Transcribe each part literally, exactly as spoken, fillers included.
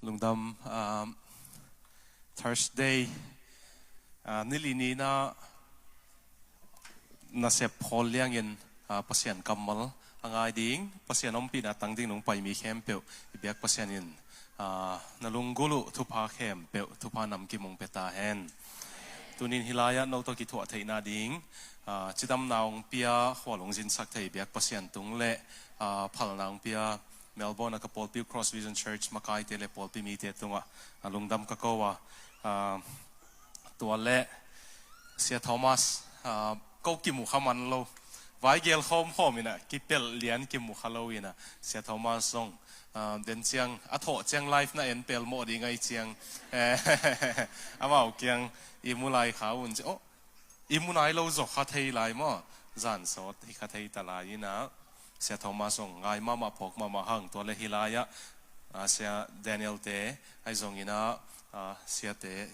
Lungdam, ah, Thursday, ah, nili ni-in ah nasep hawl liangin, ah, Pasian kammal a ngai ding, Pasian ompihna tang ding nong pai mi khempeuh i biak Pasian in, ah, na lunggulh uh thupha khempeuh, thupha namkim hong pia ta hen. Tuni-in hih lai-ah no tawh kithuah theihna ding, ah, cidamna hong pia, khual hong zinsak thei biak Pasian tung le, ah, phalna hong pia Melbourne a ka pawlpi uh Cross Vision Church makaite le pawlpi mite tungah, ah, lungdam ka ko a, ah, tua le Sia Thomas, ah, ko kimu kha man lo. Vai gel khawmkhawm in ah, kipelh lian kimu kha lo in ah, Sia Thomas zong, ah, den ciang, a thawh ciang live na en pelmawh ding ahih ciang, eh, amau kiang i mu lai kha un ci, oh, i mu nai lo zaw kha thei lai maw, zan sawt hi kha thei ta lai in ah, Sia Thomas zong ngai mahmah, phawk mahmah hang. Tua le hih lai-ah, ah, Sia Daniel te ahi zongin ah, ah, Sia te,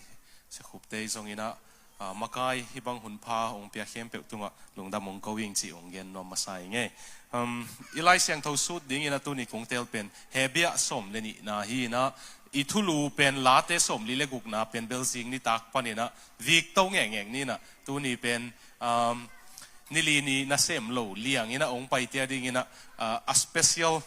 Sia Khup te ahi zongin ah, ah, makai hih bang hun pha hong pia khempeuh tungah lungdam hong ko ing cih hong gen nuam masa ing e. Um, i Lai Siangtho sut dingin ah tuni kong teel pen Hebru sawm le nihna hi in ah, i thulu pen Late sawmli le gukna pen bel zing nitak panin ah vik to ngekngek ni in ah, tuni pen, um, nili ni nasem lo liangin ah hong paitia dingin ah, ah, a special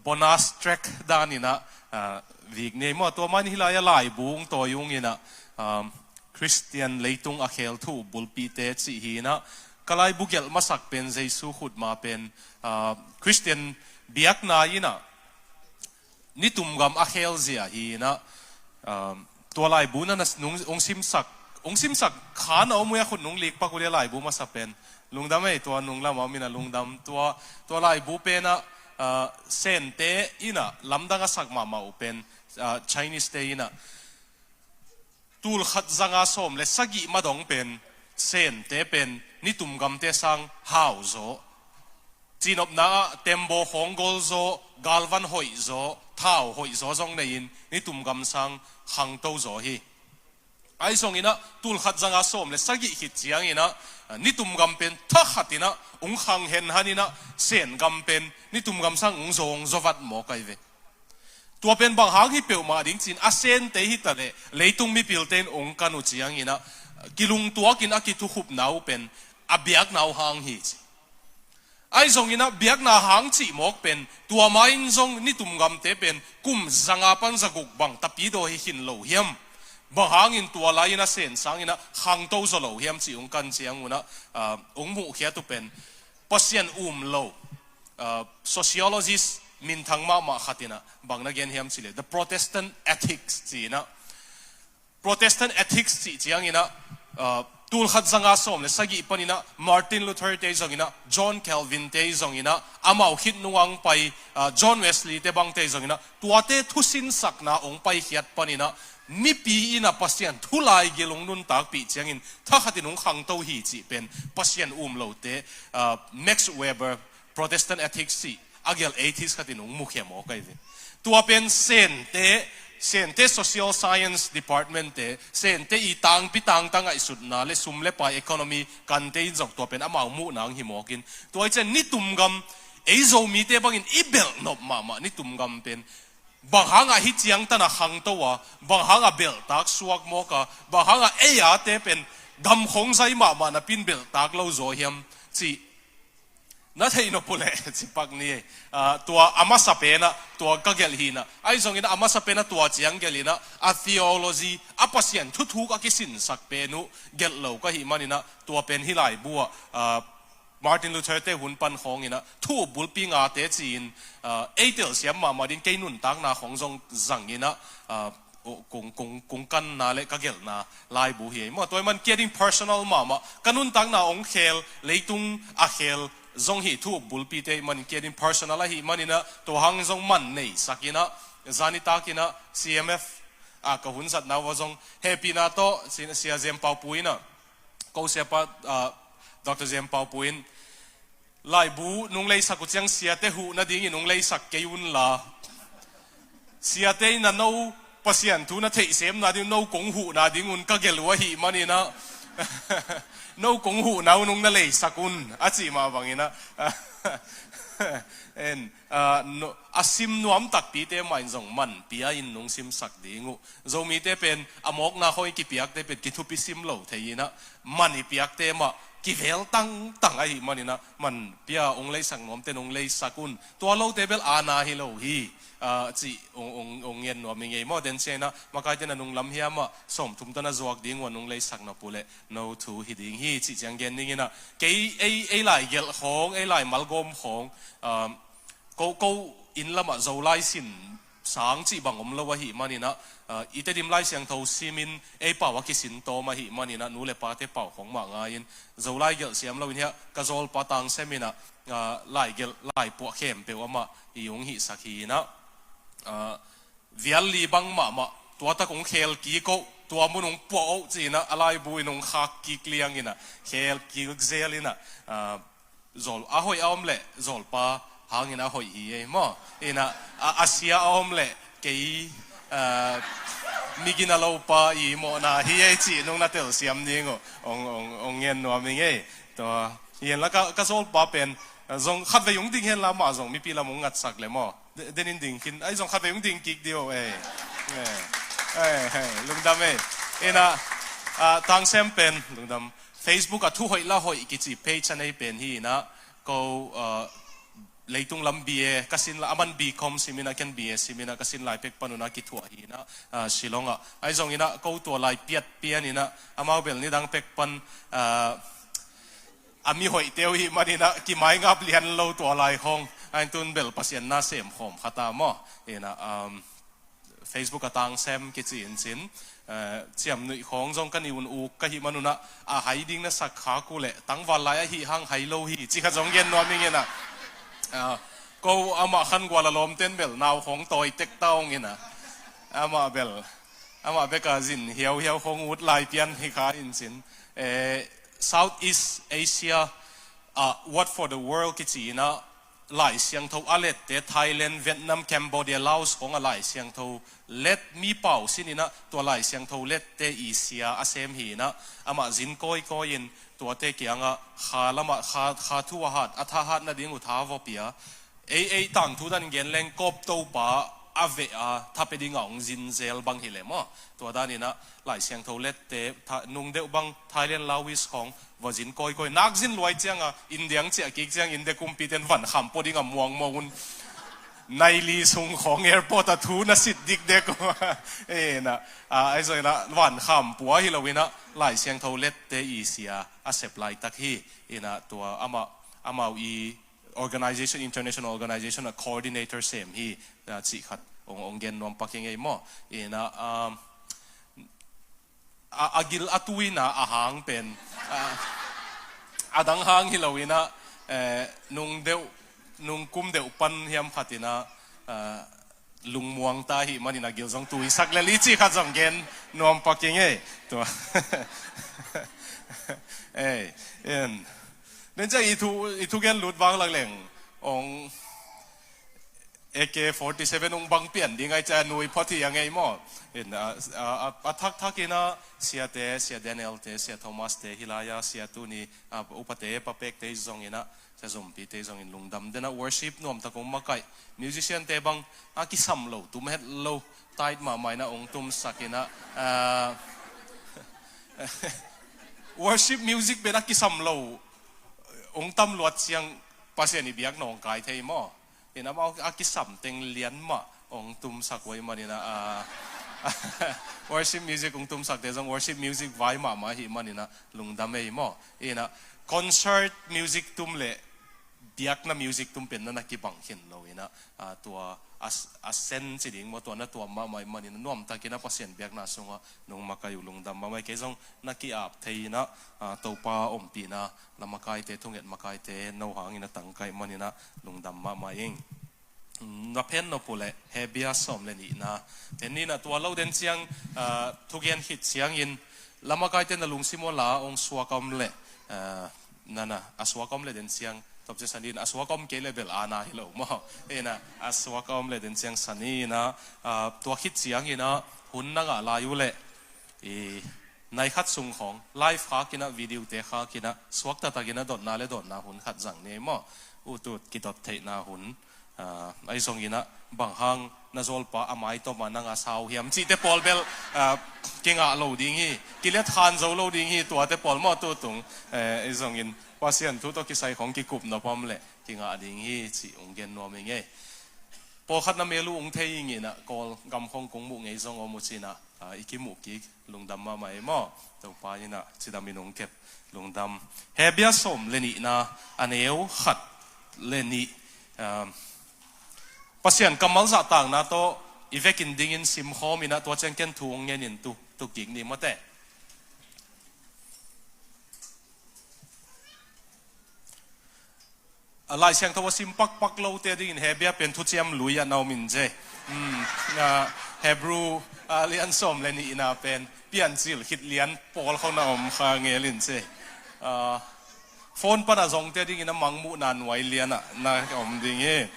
bonus track danin ah, ah, vik ni maw. Tua mah in hih lai-ah laibu hong tawi ung in ah, um, Khristian leitung a khel thu bulpite cih hi in ah, ka laibu gelh masak pen Jesu khutma pen, ah, Khristian biakna in ah nitum gam a khel zia hi in ah, um, tua laibu na, na nung, hong simsak, hong simsak kha na om uh a, khut nung lik pak uh le laibu masa pen. Lungdam ei, tua nung lamah om in ah lungdam. Tua, tua laibu pen ah, ah, Sente in ah lamdang a sak mahmah uh pen, ah, Chinese te in ah tul khat zanga sawm le sagih madong pen Sente pen nitum gamte sang hau zaw, cinopna ah tembaw khawng gol zaw, galvan hoih zaw, thau hoih zaw zong nei-in nitum gam sang khangto zaw hi. Ahi zongin ah tul khat zanga sawm le sagih khit ciangin ah nitum gam pen thakhat in ah hong khang henhan in ah Sen gam pen nitum gam sang hong zaw, hong zaw vat mawk ahi ve. Tua pen bang hang hi peuhmah ding ci-in, a Sente hi ta leh leitung mipilte in hong kan uh ciangin ah kilungtuak in a kithukhupna uh pen a biakna uh hang hi ci. Ahi zongin ah biakna hang cih mawk pen tua mah in zong nitum gamte pen kum zanga pan zaguk bang tapidaw hi khin lo hiam? Bang hangin tua lai-in ah Sen sangin ah khangto zaw lo hiam cih hong kan ciang un ah, ah, hong muhkhiat uh pen Pasian um lo, ah, sociologist minthang mahmah khat in ah bang na gen hiam cih leh The Protestant Ethics ci-in ah, Protestant Ethics cih ciangin ah, ah, tul khat zanga sawm le sagih panin ah Martin Luther te zongin ah, John Calvin te zongin ah, amau khit nungah hong pai, ah, John Wesley te bangte zongin ah, tuate thusinsakna hong paikhiat panin ah mipi in ah Pasian thu laigil hong nuntakpih ciangin thakhat in hong khangto hi cih pen Pasian um lote, ah, Max Weber, Protestant Ethics cih a gelh atheist khat in hong mukhia mawk ahi ve. Tua pen Sente, Sente Social Science Department te, Sente i tangpi tangtang ngaihsutna le sum le pai economy kante in zong tua pen amau muhna hong hi mawk in, tua hi ciang nitum gam ei Zomite bangin i belh nop mahmah nitum gam pen bang hangah hih ciangtan ah khangto a, bang hangah belhtak suak mawk a, bang hangah ei ate pen gam khong zai mahmah napi in belhtak lo zaw hiam cih na theih nop uh leh ci pak ni. Ah, tua a masa pen ah tua ka gelh hi in ah, ahi zongin ah a masa pen ah tua ciang gelh in ah, a theology, a Pasian thuthuk a kisinsak pen uh gelh lo ka hih manin ah, tua pen hih laibu ah, ah, Martin Luther te hun pan khawngin ah thu bulpi ngate ci-in, ah, ei telsiam mahmah ding, kei nuntakna khawng zong zangin ah, ah, kong, kong, kong kanna le ka gelhna laibu hi ei maw. Tua ahih man kia ding personal mahmah, ka nuntakna hong khel, leitung a khel zong hi thu bulpite ahih manin kia ding personal ahih manin ah, tua hang zong man neisak in ah, zan nitak in ah C M F ah ka hun zatna uh ah zong hehpihna tawh Sia, Sia Zem Pau Pu in ah, ko siapa, ah, Doctor Zem Pau Pu in, laibu nong leisak uh ciang siate huh nadingin nong leisak kei un la, siate in ah no Pasian thu na theihsemna ding, no kong huhna ding un ka gelh uh ahih manin ah, no kong huhna uh nong na leisak un, a cih mah bangin ah, En, ah, no, a sim nuam takpite mah in zong man pia in nong simsak ding uh. Zomite pen a mawkna khawng i kipiakte pen kithupi sim lo thei inah, man i piakte mah kivel tangtang ahih maninah, man pia hong leisak nuamte nong leisak un. Tua lote bel aana hi lo hi, ah, cih hong, hong, hong ngen nuam i ngei maw. Den cianginah makaite na nunglam hiamah sawmthum tana zuak ding uh a nong leisak nop uh leh no thu hi ding hi, cih ciang gen dinginah, kei ei, ei lai gelh khawng, ei lai malgawm khawng, ah, ko, ko inn lamah Zolai sin sang cih bang om lo ahih maninah, ah, i Tedim Lai Siangtho simin ei pau a kisin tawm ahih maninah, nu le pate pau khawng mah ngai-in Zolai gelh siam loin hiah ka zawlpa Tang Sem inah, ah, lai gelh, lai puah khempeuh amah i hong hihsak hi inah, ah, vial li bang mahmah, tua tak hong khel kik oh, tua mun hong puah oh ci inah, a laibu in hong khak kik liang inah, khel kik zel inah, ah, zawl, a hoih a om leh zawlpa hangin a hoih hi ei maw. Inah, a, a sia a om leh kei, ah, migina lopa i mawhna hi ei cih nong na telsiam ding uh hong, hong, hong ngen nuam i ngei. Tua, hi henla ka, ka zawlpa pen, ah, zong khatvei hong ding henla mah zong mipi lam hong ngatsak le maw. De-, denin ding khin, ai zong khatvei hong ding kik dih oh ei. Eh, eh, eh, lungdam ei. Inah, ah, Tang Sem pen, lungdam. Facebook a Thu Hoih La Hoih kici page a nei pen hi inah, ko, ah, leitung lam B A ka sin la, aman B Com sim inah, ken B A sim inah, ka sin lai pek pan unah kithuah hi inah, ah, Shillong ah. Ai zong inah ko tua lai piat pian inah, amau bel nidang pek pan, ah, a mi hoihte uh hih maninah kimaingap lian lo tua lai khawng. Ain tun bel Pasian na sem khawm khat a maw. Inah, um, Facebook a Tang Sem kici in cin, eh, ciamnuih khawng zong ka ni un uk ka hih manunah, a hai ding na sak khak uh leh tangval lai ahih hang hai lo hi, ci khat zong gen nuam i ngei inah. Ah, ko amah khan gual a lawmten bel nau khawng tawi tek ta ong inah. Amah bel, amah beka zin hiauhiau khawng ut lai pian hi kha in cin. Eh, Southeast Asia, ah, Word for the World kici inah, Lai Siangtho a lette Thailand, Vietnam, Cambodia, Laos khawng a Lai Siangtho let mi pau sin inah, tua Lai Siangtho lette i sia a sem hi inah, amah zin kawikawi in tuate kiangah kha lamah kha, kha thu a hat, a thahat nading uh tha vawpia. Ei, ei tangthu dan gen leng Kawptopa a veh a tha pe dingah hong zin zel bang hi leh maw. Tua dan inah Lai Siangtho lette, tha, nung deuh bang Thailand, Laos khawng va zin kawikawi. Nak zin luai cianga, India hong ciah kik ciang, India kumpiten van kham pua dingah muangmawh un. Nai li sung khawng airport a thu na sit dikdek uh. Inah, ah, ai zong inah van kham pua hi lo inah, Lai Siangtho lette i sia a sep laitak hi. Inah tua amah, amau i organization, international organization a coordinator sem hi, ah, cih khat hong, hong gen nuam pak i ngei maw. Inah, um, a, a gil a tuina a hang pen, ah, a dang hang hi lo inah, eh, nung deuh, nung kum deuh pan hiam khat inah, ah, lungmuang ta hih manin a gil zong tuisak lel i cih khat zong gen nuam pak i ngei. Tua. Ei, en. Den ciang i thu, i thugen lut vang lak leng ong A K forty-seven ong bang pian ding ai cia nui phot hi a ngei maw. In, a, a, a, a thakthak inah siate, Sia Daniel te, Sia Thomas te, hi lai-a Sia Tuni, a, upate, papekte zong inah, Sia Zompi te zong in lungdam denah worship nuamtak ong makaih. Musician te bang a kisam lo, tum het lo, tight mahmah inah ong tumsak inah, a, worship music pen a kisam lo ong tam luat ciang Pasian i biak nawngkai thei maw. Inah amau a kisam teng lian mah ong tumsak uh ahih maninah, a, worship music ong tumsakte zong worship music vai mahmah ahih maninah lungdam ei maw. Inah concert music tum le biakna music tum pen na na kibang khin lo inah, a, tua a, a sen ci ding maw, tua na tuam mahmah ahih maninah nuamtak inah Pasian biakna sungah nong makaih uh lungdam mahmah ei. Kei zong na ki-ap thei inah, a, Topa ompihna, la makaite, thunget makaite, no hangin a tangkai maninah lungdam mahmah ing. Na phen nop uh leh Hebrew sawm le nihna. Phen nihna tua lo den ciang, ah, thugen khit ciangin la makaite na lungsim aw la ong suak a om leh, ah, nana, a suak a om leh den ciang, tawp ciang sanin, a suak a om kei leh bel aana hi lo maw. Inah, a suak a om leh den ciang saninah, ah, tua khit cianginah hun na ngah lai uh leh, i, nai khat sung khawng, live khakinah, video te khakinah, suak taktakinah dotna le dotna hun khat zang ni maw. Utut kidot theihna hun, ah, ahi zonginah bang hang na zawlpa a maitawma nang a sau hiam cihte pawl bel, ah, kingah lo ding hi, kiliatkhan zo lo ding hi, tuate pawl maw tutung, eh, ahi zongin Pasian thu tawh kisai khong kikup nopam le kingah ding hi cih ung gen nuam ing ei. Pawlkhat na mel uh ung thei inginah Kawl gam khong kung muh ngei zong om uh cinah, ah, i kimuh kik lungdam mahmah ei maw? Topa inah cidamin ung kep lungdam. Hebia sawm le nihna a neu khat le nih, ah, Pasian kammal zahtakna tawh i vekin dingin simkhawm inah tua ciang ken thu ung ngenin tu, tu kik ni mawte. A Lai Siangtho a sim pakpak lote dingin Hebia pen thuciam lui ah na om in ce. Um, ah, Hebrew, ah, lian sawm le nihna pen piancil khit lian pawl khawng na om kha ngel in ce. Ah, phone pana zongte dingin a mangmuhna nuai lianah na om ding hi.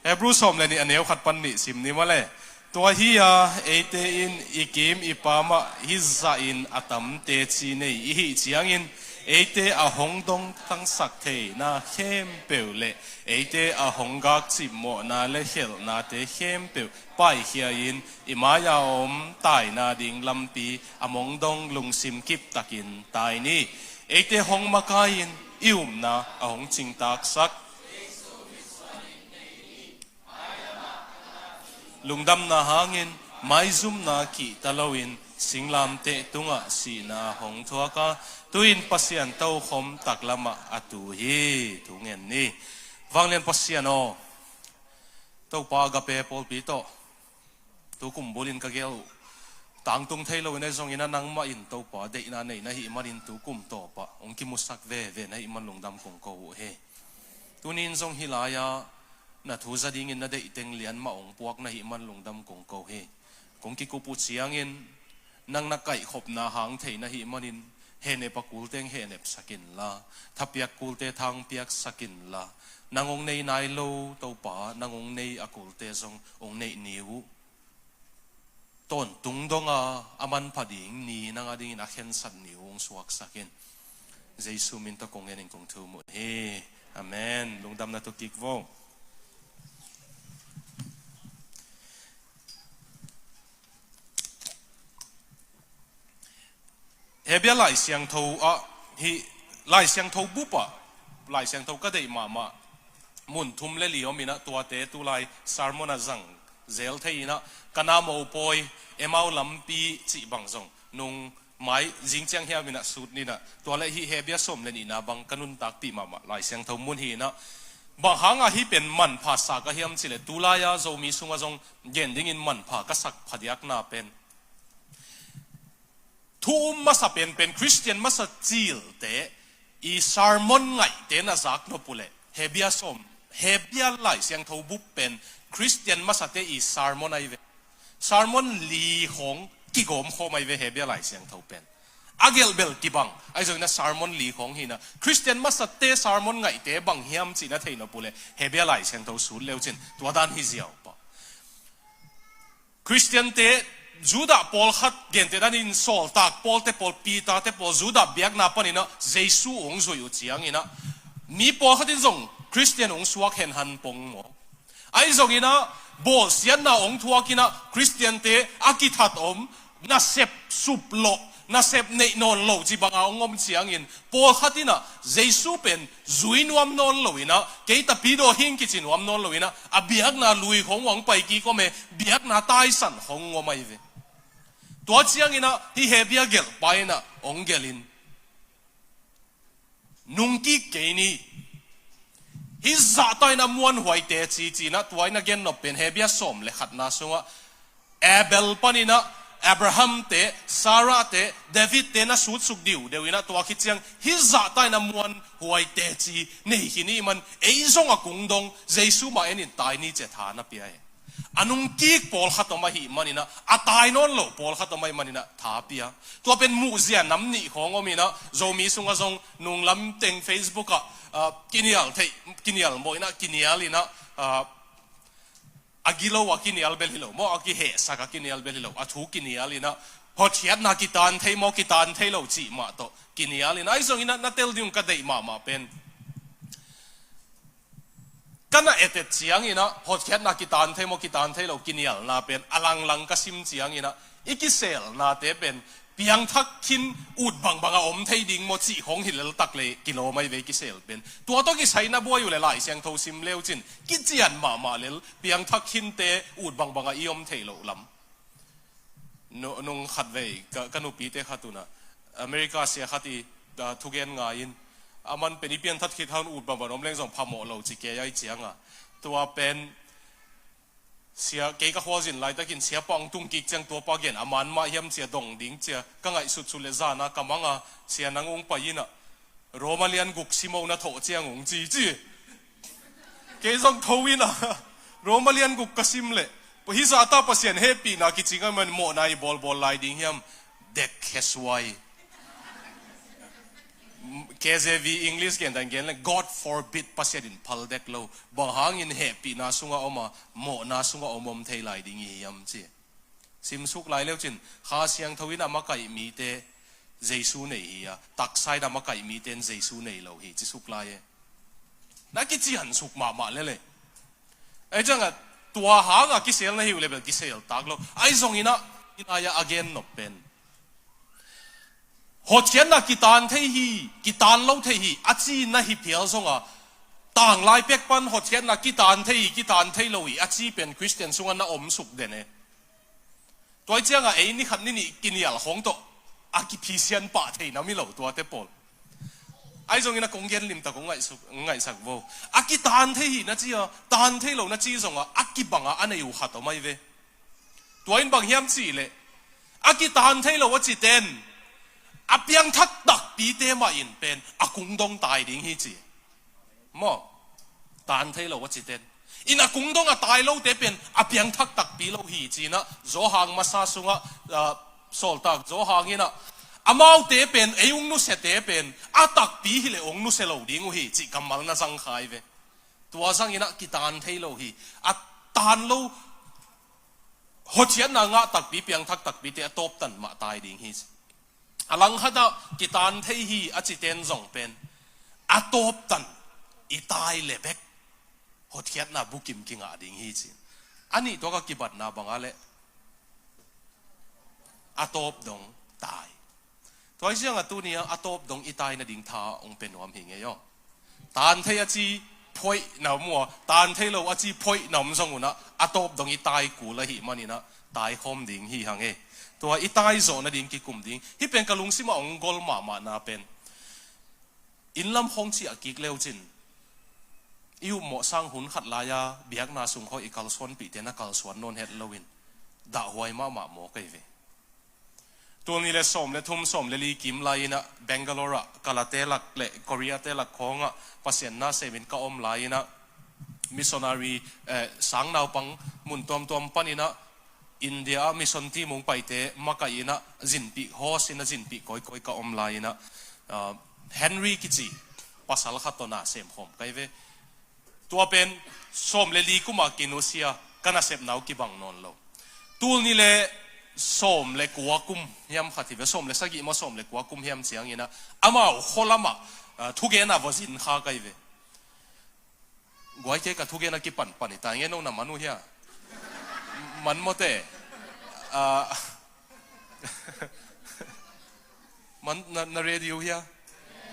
Hebrew sawm le nih a neu khat pan nih sim ni maw le. Tua hi-a eite in i kim i pamah hih zahin a tam teci nei i hih ciangin eite a hong dongtangsak theina khempeuh le eite a hong gakcip mawhna le khelhnate khempeuh paikhia-in i mai-a om taina ding lampi a mong dong lungsim kiptakin tai ni. Eite hong makai-in i upna a hong cingtaksak lungdamna hangin maizumna kihta loin singlamteh tungah sihna hong thuak a, tu-in Pasian tokhom taklamah a tu hi. Thu ngen ni. Vanglian Pasian aw, Topa Agape pawlpi tawh tu kum bulin ka gel uh tangtung thei loin ahi zongin a nangmah in Topa deihna nei na hih manin tu kum tawpah hong kimusak veve na hih man lungdam kong ko uh hi. Tuni in zong hih lai-ah na thu za dingin na deih teng lian mah hong puak na hih man lungdam kong ko hi. Kong kikup uh ciangin nang na kaihkhopna hang thei na hih manin hehnep a kulte hong hehnepsak inla, thapiak kulte thangpiaksak inla, nang hong nei nai lo Topa nang hong nei a kulte zong hong neih ni uh. Tawntung donga a manpha ding ni nang a dingin a khensat ni uh hong suaksak in. Jesu min tawh kong ngenin kong thum uh hi. Amen. Lungdamna tu kik vo. Hebia Lai Siangtho ah hi, Lai Siangtho bup ah Lai Siangtho ka deih mahmah mun thum le li om inah tuate tulai sermon a zang zel thei inah ka na mopawi Emau lampi cih bang zong nung mai zing ciang hiam inah sut ninah tua le hih Hebia sawm le nihna bang ka nuntakpih mahmah Lai Siangtho mun hi inah bang hanga hih pen manpha sa ka hiam cih le tulai-a Zomi sungah zong gen dingin manpha ka sak phadiakna pen thu um masa penpen Khristian masa cilte i sermon ngaihte na zak nop uh leh Hebia sawm, Hebia Lai Siangtho bup pen Khristian masate i sermon ahi ve. Sermon li khawng kigawm khawm ahi ve Hebia Lai Siangtho pen. A gelh bel kibang ahi zongin a sermon li khawng hi inah Khristian masate sermon ngaihte bang hiam cih na thei nop uh leh Hebia Lai Siangtho sut leu cin tua dan hi ziau pah. Khristiante, Judah pawlkhat gente danin sawltak pawlte pawl, Peter-te pawl, Judah biakna paninah Jesu hong zuih uh cianginah mi pawlkhat in zong Khristian hong suak henhan pong maw? Ahi zonginah bawlsiatna hong thuakinah Khristiante a kithat om, nasep suplawh, nasep neih nawn lo ci banga hong om ciangin pawlkhat inah Jesu pen zui nuam nawn lo inah, kei tapidaw hing kici nuam nawn lo inah a biakna lui khong uang pai kik om e, biakna taisan khong om ahi ve. Tua cianginah hih Hebia gelhpa inah hong gelhin nungkik kei ni. Hih zahta inah muanhuai teci cinah tua inah gen nop pen Hebia sawm le khatna sungah Abel paninah Abraham-te, Sarah-te, David-te na sutsuk diudeu inah tua khit ciang hih zahta inah muanhuai teci nei khin ih man ei zong a kung dong Jesu mah enin tai ni ci-a tha na pia hi. A nungkik pawlkhat om ahih maninah a tai nawn lo pawlkhat om ahih maninah tha pia. Tua pen muhzia nam nih khawng om inah Zomi sungah zong nunglam teng Facebook ah, ah, kinial theih, kinial mawh inah kinial inah, ah, a gilo a kinial bel hi lo maw, a kihehsak a kinial bel hi lo, a thu kinial inah hotkhiatna kitan thei maw kitan thei lo cih mah tawh kinial inah ahi zonginah na tel ding ka deih mahmah pen Ka na etet ciangin ah, hotkhiatna kitan thei maw, kitan thei lo kinialna pen a langlang ka sim ciangin ah, i kiselnate pen piangthak khin ut bangbang a om thei ding maw cih khong hi lel tak le kilawm ahi ve, kisel pen. Tua tawh kisai na buai uh le Lai Siangtho sim leu cin kician mahmah lel, piangthak khinte ut bangbang a i om thei loh lam. Nu-, nung khatvei ka, ka nupite khat un ah America sia khat i, ah, thugen ngai in, a man pen i piangthak khit hang ut bangbang om leng zong phamawh lo ci kei a, i ciang a, tua pen sia, kei ka khualzin laitakin siapa hong tung kik ciang tuapa gen a man mah hiam ci a dong ding ci a ka ngaihsutsut le zan a ka mang a, sia nang hong pai in ah Roma lian guk sim o, na thawh ciang hong ci ci. Kei zong tho in ah Roma lian guk ka sim leh, hih zahta Pasian hehpihna kici ngei man, mawhna i bawlbawl lai ding hiam? Dek khe suai. K J V English gen dan gen le, God forbid, Pasian in phal dek lo. Bang hangin hehpihna sungah om a, mawhna sungah om om thei lai ding i hiam ci. Simsuk lai leu cin, Kha Siangtho in a makaih mite Jesu nei hi a, taksa in a makaih mite in Jesu nei lo hi, ci suk lai e. Na kician suk mahmah lel e. Ahi ciangah tua hangah kisel na hi uh le bel kisel tak lo. Ahi zongin ah, i lai-ah a gen nop pen, hotkhiatna kitan thei hi, kitan lo thei hi, a ci na hi phial zongah, tanglai pek pan hotkhiatna kitan thei hi, kitan thei lo hi, a ci pen Khristian sungah na om suk den e. Tua hi ciangah ei ni khat ni nih kinial khong tawh a kiphisian pah thei nam hi lo tuate pawl. Ahi zongin a kong gen limtak kong ngaihsuk, ngaihsak vo. A kitan thei hi na ci a, tan thei lo na ci zongah a kibang a a nei uh khat om ahi ve. Tua in bang hiam cih leh, a kitan thei lo a citen a piangthak takpite mah in pen a kungdong tai ding hi ci. Maw? Tan thei lo a citen in a kungdong a tai lote pen a piangthak takpi lo hi ci-in ah Johan masa sungah, ah, sawltak Johan in ah, amaute pen ei hong nusiate pen a takpi hileh hong nusia lo ding uh hi cih kammal na zang kha hi ve. Tua zangin ah kitan thei lo hi. A tan lo, hotkhiatna ngah takpi, piangthak takpite a tawptan mah tai ding hi ci. A langkhatah kitan thei hi a citen zong pen a tawptan i tai le bek hotkhiatna bukim kingah ding hi ci. A nih tuak a kibatna bangah le a tawp dong tai. Tua hi ciangah tuni a a tawp dong i tai nading tha hong pia nuam hi ngei aw. Tan thei a ci phoih na om uh a, tan thei lo a ci phoih na om zong un ah a tawp dong i tai kul ahih manin ah tai khawm ding hi hang e. Tua i tai zawh nading kikum ding. Hih pen ka lungsim ah hong gol mahmahna pen, inn lam khawng ciah kik leu cin i upmawh sang hun khat lai-a biakna sung khawng i kalsuanpihte na kalsuan nawn het loin dahhuai mahmah mawk ahi ve. Tul nih le sawm le thum, sawm le li kim lai-in ah Bangalore ah Kalate lak le Koreate lak khawngah Pasian na semin ka om lai-in ah missionary, eh, sang naupang mun tuamtuam panin ah India ah mission team hong paite makaih in ah zinpih, host in ah zinpih kawikawi ka om lai-in ah, ah, Henry kici pasal khat tawh na sem khawm ka hi ve. Tua pen sawm le li kum a kinusia, ka nasepna uh kibang nawn lo. Tul nih le sawm le kua kum hiam khat hi ve, sawm le sagih maw sawm le kua kum hiam ciangin ah amau khualam ah, ah, thugen a va zin kha ka hi ve. Guai kei, ka thugen a kipanpan hi ta nge, no na man uh hia? Man maw te? Ah, man, na, na ready uh hia?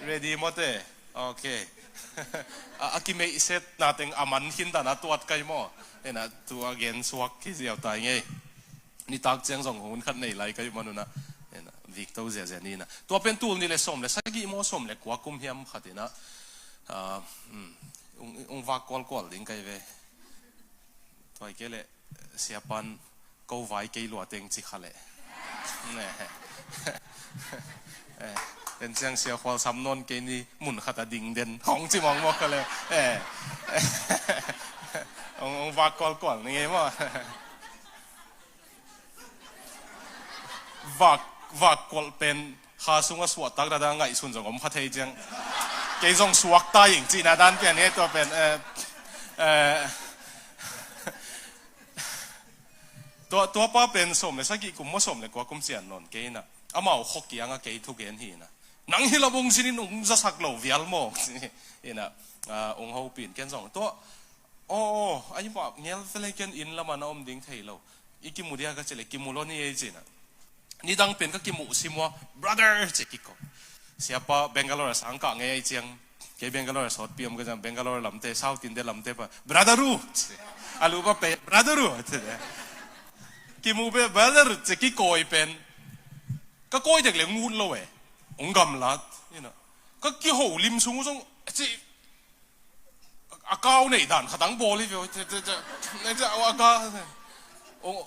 Ready maw te? Ok. A, a kimeihset na teng a man khin dan a tuat ka hi maw? Ena, tua gen suak hi ziau ta nge. Nitak ciang zong hun khat nei lai ka hi man un ah, ena, vik to ziazia ni na. Tua pen tul nih le sawm le sagih maw sawm le kua kum hiam khat in ah, ah, hmm, ung, ung vak kualkual ding ka hi ve. Tua hi kei leh, siapan ko vai kei lua teng ci kha leh. Ne. Eh, en ciang sia khual sam nawn kei ni, mun khat a ding den hong ci mawkmawk kha leh. Eh. Ung, ung vak kualkual ni ngei maw? Vak, vak kualh pen kha sungah suahtak dada ngaihsun zong om kha thei ciang. Kei zong suak ta ing cihna dan pian hi tua pen, eh, eh, tua, tua pa pen sawm le sagih kum maw sawm le kua kum cian nawn kei in ah, amau khua kiangah kei thugen hi in ah, nang hi lam ung zinin ung zasak lo vial maw? In ah, ah, ung hopih in ken zong tua Aw, aw, ahi mah ngel vele ken inn lamah na om ding thei lo. I kimu dia ka cih leh kimu lo ni ei cihna. Nidang pen ka kimuh sim ua, brother ci kiko. Siapa Bangalore a sang kah ngei ahi ciang. Kei Bangalore a sawtpi om ka ciang Bangalore lamte, South India lamte pa, brother ru ci. A lu pa pe, brother ru ci. Kimu pe, brother ru ci kikawi pen. Ka kawi dek le ngut lo e. Ong gamlat. Ina. Ka kiho lim sung sung ci. A kau nei dan khatang bawl hi veu. Te, te, te, nei te, a ga, o,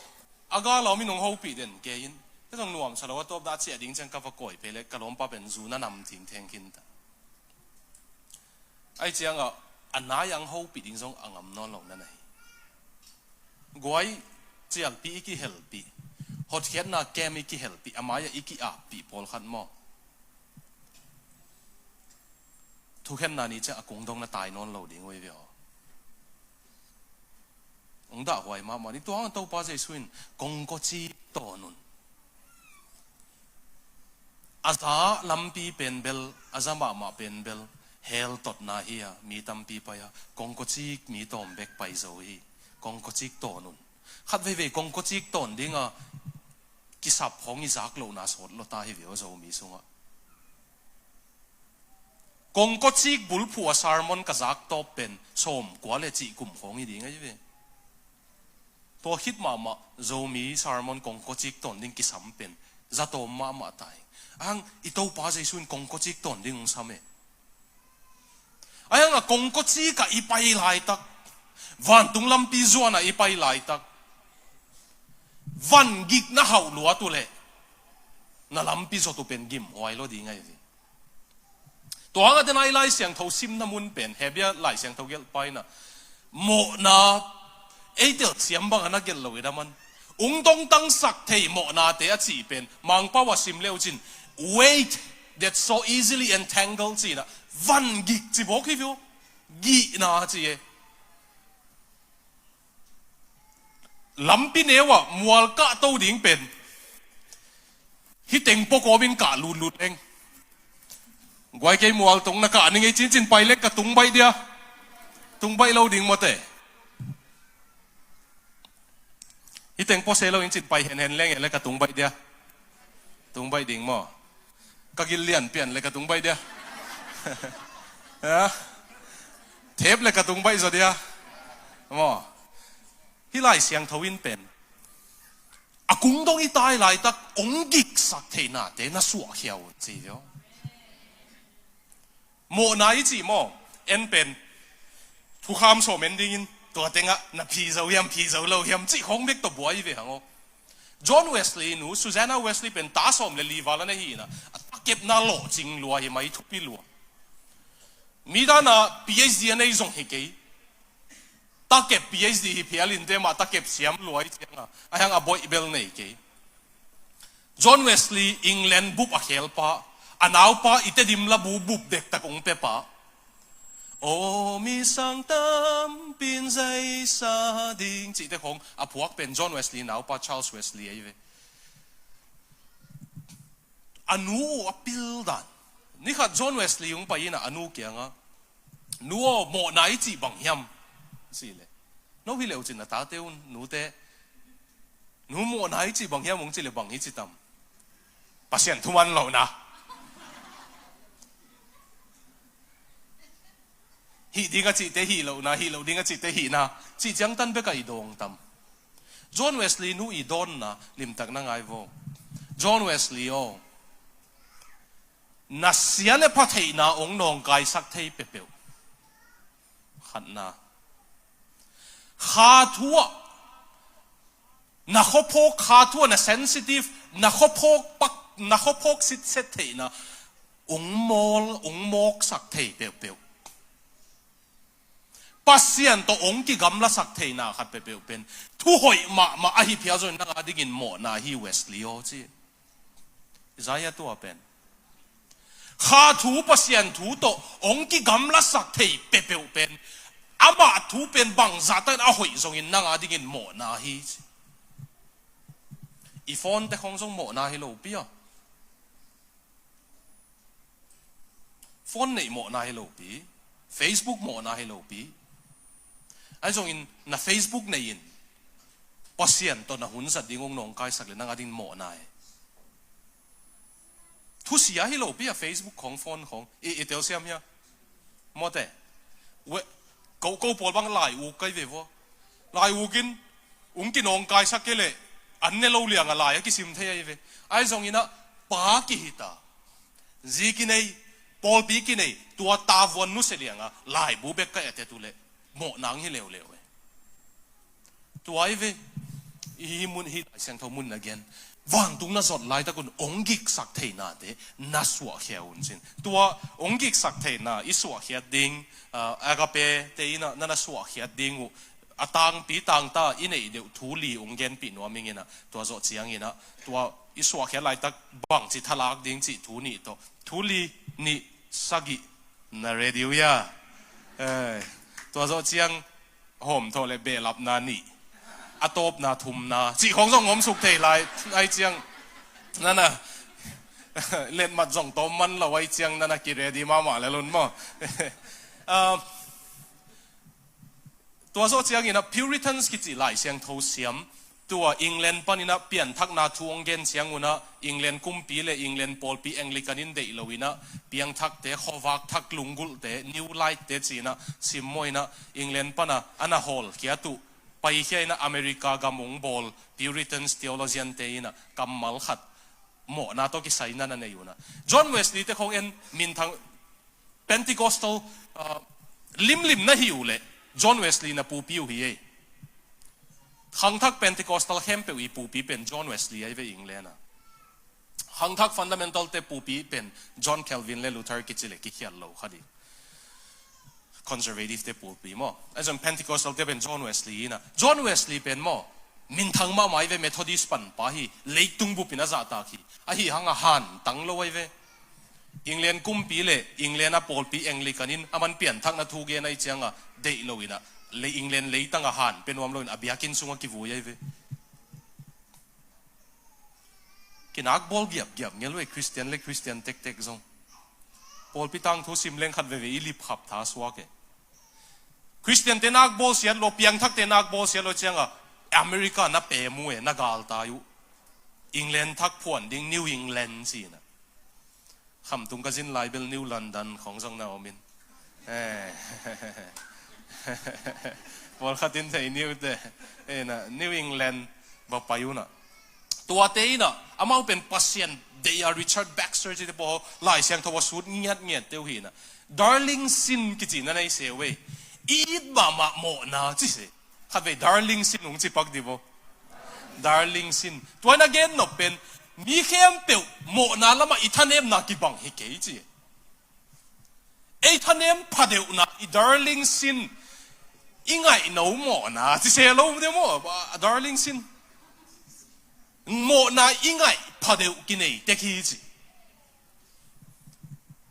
a ga lawm in hong hopih den kei in. Ka zong nuamsa lo a tawp dah ciah ding ciang ka va kawi phei le ka lawmpa pen zu na nam thingtheng khin ta. Ahi ciangah a nai ang hopih ding zong a ngam nawn lo na na hi. Guai cialpih i kihelpih. Hotkhiatna kem i kihelpih. A mai-ah i ki-appih pawlkhat maw. Thukhenna ni ciah a kungdong na tai nawn lo ding uh hi ve aw. Ong dahhuai mahmah ni tuang Topa Jesu in kongkocik tawn un. A za lampi pen bel, a za mahmah pen bel, hell totna hi a, mi tampi pai a, kongkocik mi tawm bek pai zo hi, kongkocik tawn un. Khat veivei kongkocik tawn dinga kisap khawng i zak lohna sawt lo ta hi ve aw Zomi sungah. Kongkocik bulphuh a sermon ka zak tawp pen sawmkua le cih kum khawng hi ding ahi ve. Tua khit mahmah Zomi sermon kongkocik tawn ding kisam pen zatawm mahmah ta hi. Ahang i Topa Jesu in kongkocik tawn ding hong sam e. Ahang a kongkocik ah i pai laitak, vantung lampi zuan ah i pai laitak, van gik na hauh luat uh leh na lampi zot uh pen gimhuai lo ding ahi ve. Tua hang a tena i Lai Siangtho simna mun pen Hebia Lai Siangtho gelh paina mawhna ei telsiam bang a na gelh lo i daman ung dongtangsak thei mawhnate a cih pen Mangpau a sim leu cin weight that so easily entangle cihna van gik ci bawk hi veu. Gihna ci e. Lampi neu ah mual kah to ding pen hih teng pawh kawmin kah lutlut leng. Guai kei mual tung na kah ni ngei cincin pai leng ka tung baih dia. Tung baih lo ding mawte. Hih teng pawh se lo in cin pai henhen leng e le ka tung baih dia. Tung baih ding maw. Ka gil lian pian le ka tung baih dia. Thep le ka tung baih zaw dia. Maw. Hih Lai Siangtho in pen a kungdong i tai laitak ong giksak theihnate na suahkhia un ci veu. Mawhna i cih maw. En pen thukham sawm en dingin tua tengah na phi zo hiam phi zo lo hiam cih khawng bek tawh buai i ve hang aw. John Wesley nu Susanna Wesley pen ta sawm le li val a na hi ina a takepna lawhcing lua hi mai thupi lua. Mi dana PhD a nei zong hi kei. Takep PhD hi phial in te mah takep siam lua i cianga a hiang a boih bel nei kei. John Wesley England bup a khelpa a naupa i Tedim labu bup dektak ong pepa. O mi sang tampin zaisa ding cihte khong a phuak pen John Wesley naupa Charles Wesley ei ve. A nu uh a pil dan. Nikhat John Wesley ung pai ina a nu kianga nu aw mawhna i cih bang hiam? Sile no hi leucin a tate un nute nu mawhna i cih bang hiam ung cile bang hi ci tam. Pasian thuman lohna. Hih ding a cihte hih lohna hih loh ding a cihte hihna cih ciangtan beka i dawng tam. John Wesley nu i dawnna limtak na ngai vo. John Wesley aw na sia le pha theihna ong nawngkaisak thei pepeuh. Khatna kha thu ah na khuaphawk kha thu ah na sensitive na khuaphawk pak na khuaphawk sitset theihna ong mawl ong mawksak thei peuhpeuh. Pasian tawh ong kigamlasak theihna khat peuhpeuh pen thuhoih mahmah ahi phial zongin nanga dingin mawhna hi Wesley aw ci. Isaiah tua pen kha thu Pasian thu tawh ong kigamlasak thei peuhpeuh pen amah thu pen bangzahtan a hoih zongin nanga dingin mawhna hi ci. I phone te khong zong mawhna hi lopi aw. Phone neih mawhna hi lopi. Facebook mawhna hi lopi. Ahi zongin na Facebook nei in Pasian tawh na hun zat ding hong nawngkaisak le nang a ding mawhna e. Thusia hi lo pi a Facebook khong phone khong i, i telsiam hia? Mawte. We, ko, ko pawl bang lai uk kai ve vaw. Lai ukin ung kinawngkaisak ke le an ne lo lianga lai a kisim thei ahi ve. Ahi zongin a pa kihita, zi kinei, pawlpi kinei, tua tavuan nuse lianga laibu bek kai a tet uh le mawhna ang hi leuleu e. Tua i ve, i mun hi Lai Siangtho mun na gen. Vantung na zot laitakun ong giksak theinate na suahkhia un cin. Tua ong giksak theina i suahkhiat ding, ah, Agape te ina na na suahkhiat ding uh a tangpi tangta i neih deuh thu li ong genpih nuam ingina. Tua zawh ciangina tua i suahkhiat laitak bangci thalak ding cih thu nih tawh. Thu li nih sagih na ready uh ia. Eh, tua zawh ciang hawm thawh le behlapna nih, a tawpna thumna cih khong zong hawm suk thei lai. Ai ciang nana letmat zong tawm man lo ai ciang nana ki ready mahmah le lun maw? Ah, tua zawh ciangin a Puritans kici Lai Siangtho siam tua England panin a pianthakna thu hong gen ciangun a England kumpi le England pawlpi Anglican in deih loin a piangthakte, khuavak thak lunggulhte, New Light te ci-in a simmawhin a England pana a na hawlkhiat uh paikhia in a America gam hong bawl Puritans theologian te in a kammal khat mawhna tawh kisai na na nei un a John Wesley te khong en minthang Pentecostal, ah, limlim na hi uh leh John Wesley na pupi uh hi ei. Khangthak Pentecostal khempeuh i pupi pen John Wesley ahi ve England a. Khangthak fundamental te pupi pen John Calvin le Luther kici le kikhial lo kha ding. Conservative te pupi maw? Ahi zong Pentecostal te pen John Wesley ina. John Wesley pen maw? Minthang mahmah ahi ve Methodist panpa hi. Leitung bupin a zahtak hi. Ahi hang a hantang lo ahi ve. England kumpi le England a pawlpi Anglican in a man pianthakna thu gen ahi cianga deih lo ina le England leitang a han pe nuam lo in a biakinn sunga kivui ahi ve. Kinak bawl giapgiap ngel ve Christian le Christian tektek zong. Pawlpi tangthu sim leng khat veve i lipkhap tha suak e. Christian te nak bawl siat lo, piangthak te nak bawl siat lo cianga America na pe mu e, na galtai uh. England thak phuan ding New England cina. Khamtung ka zin lai bel New London khong zong na omin. Eh. Pawlkhat in thei New te. Eh, na, New England va pai una. Tuate ina, amau pen Pasian deih a Richard Baxter cite paw Lai Siangtho a sut ngiatngiat teu hi ina. Darling sin kici na nei se uh ei. I it mahmah mawhna ci se. Khatvei darling sin hong cipak di bo. Darling sin. Tua ina gen nop pen mi khempeuh mawhna lama i thanemna kibang hi kei ci. Ei thanem phadeuhna i darling sin i ngaih no mawhna ci se lo de maw, a darling sin. Mawhna i ngaih phadeuh kinei tek hi ci.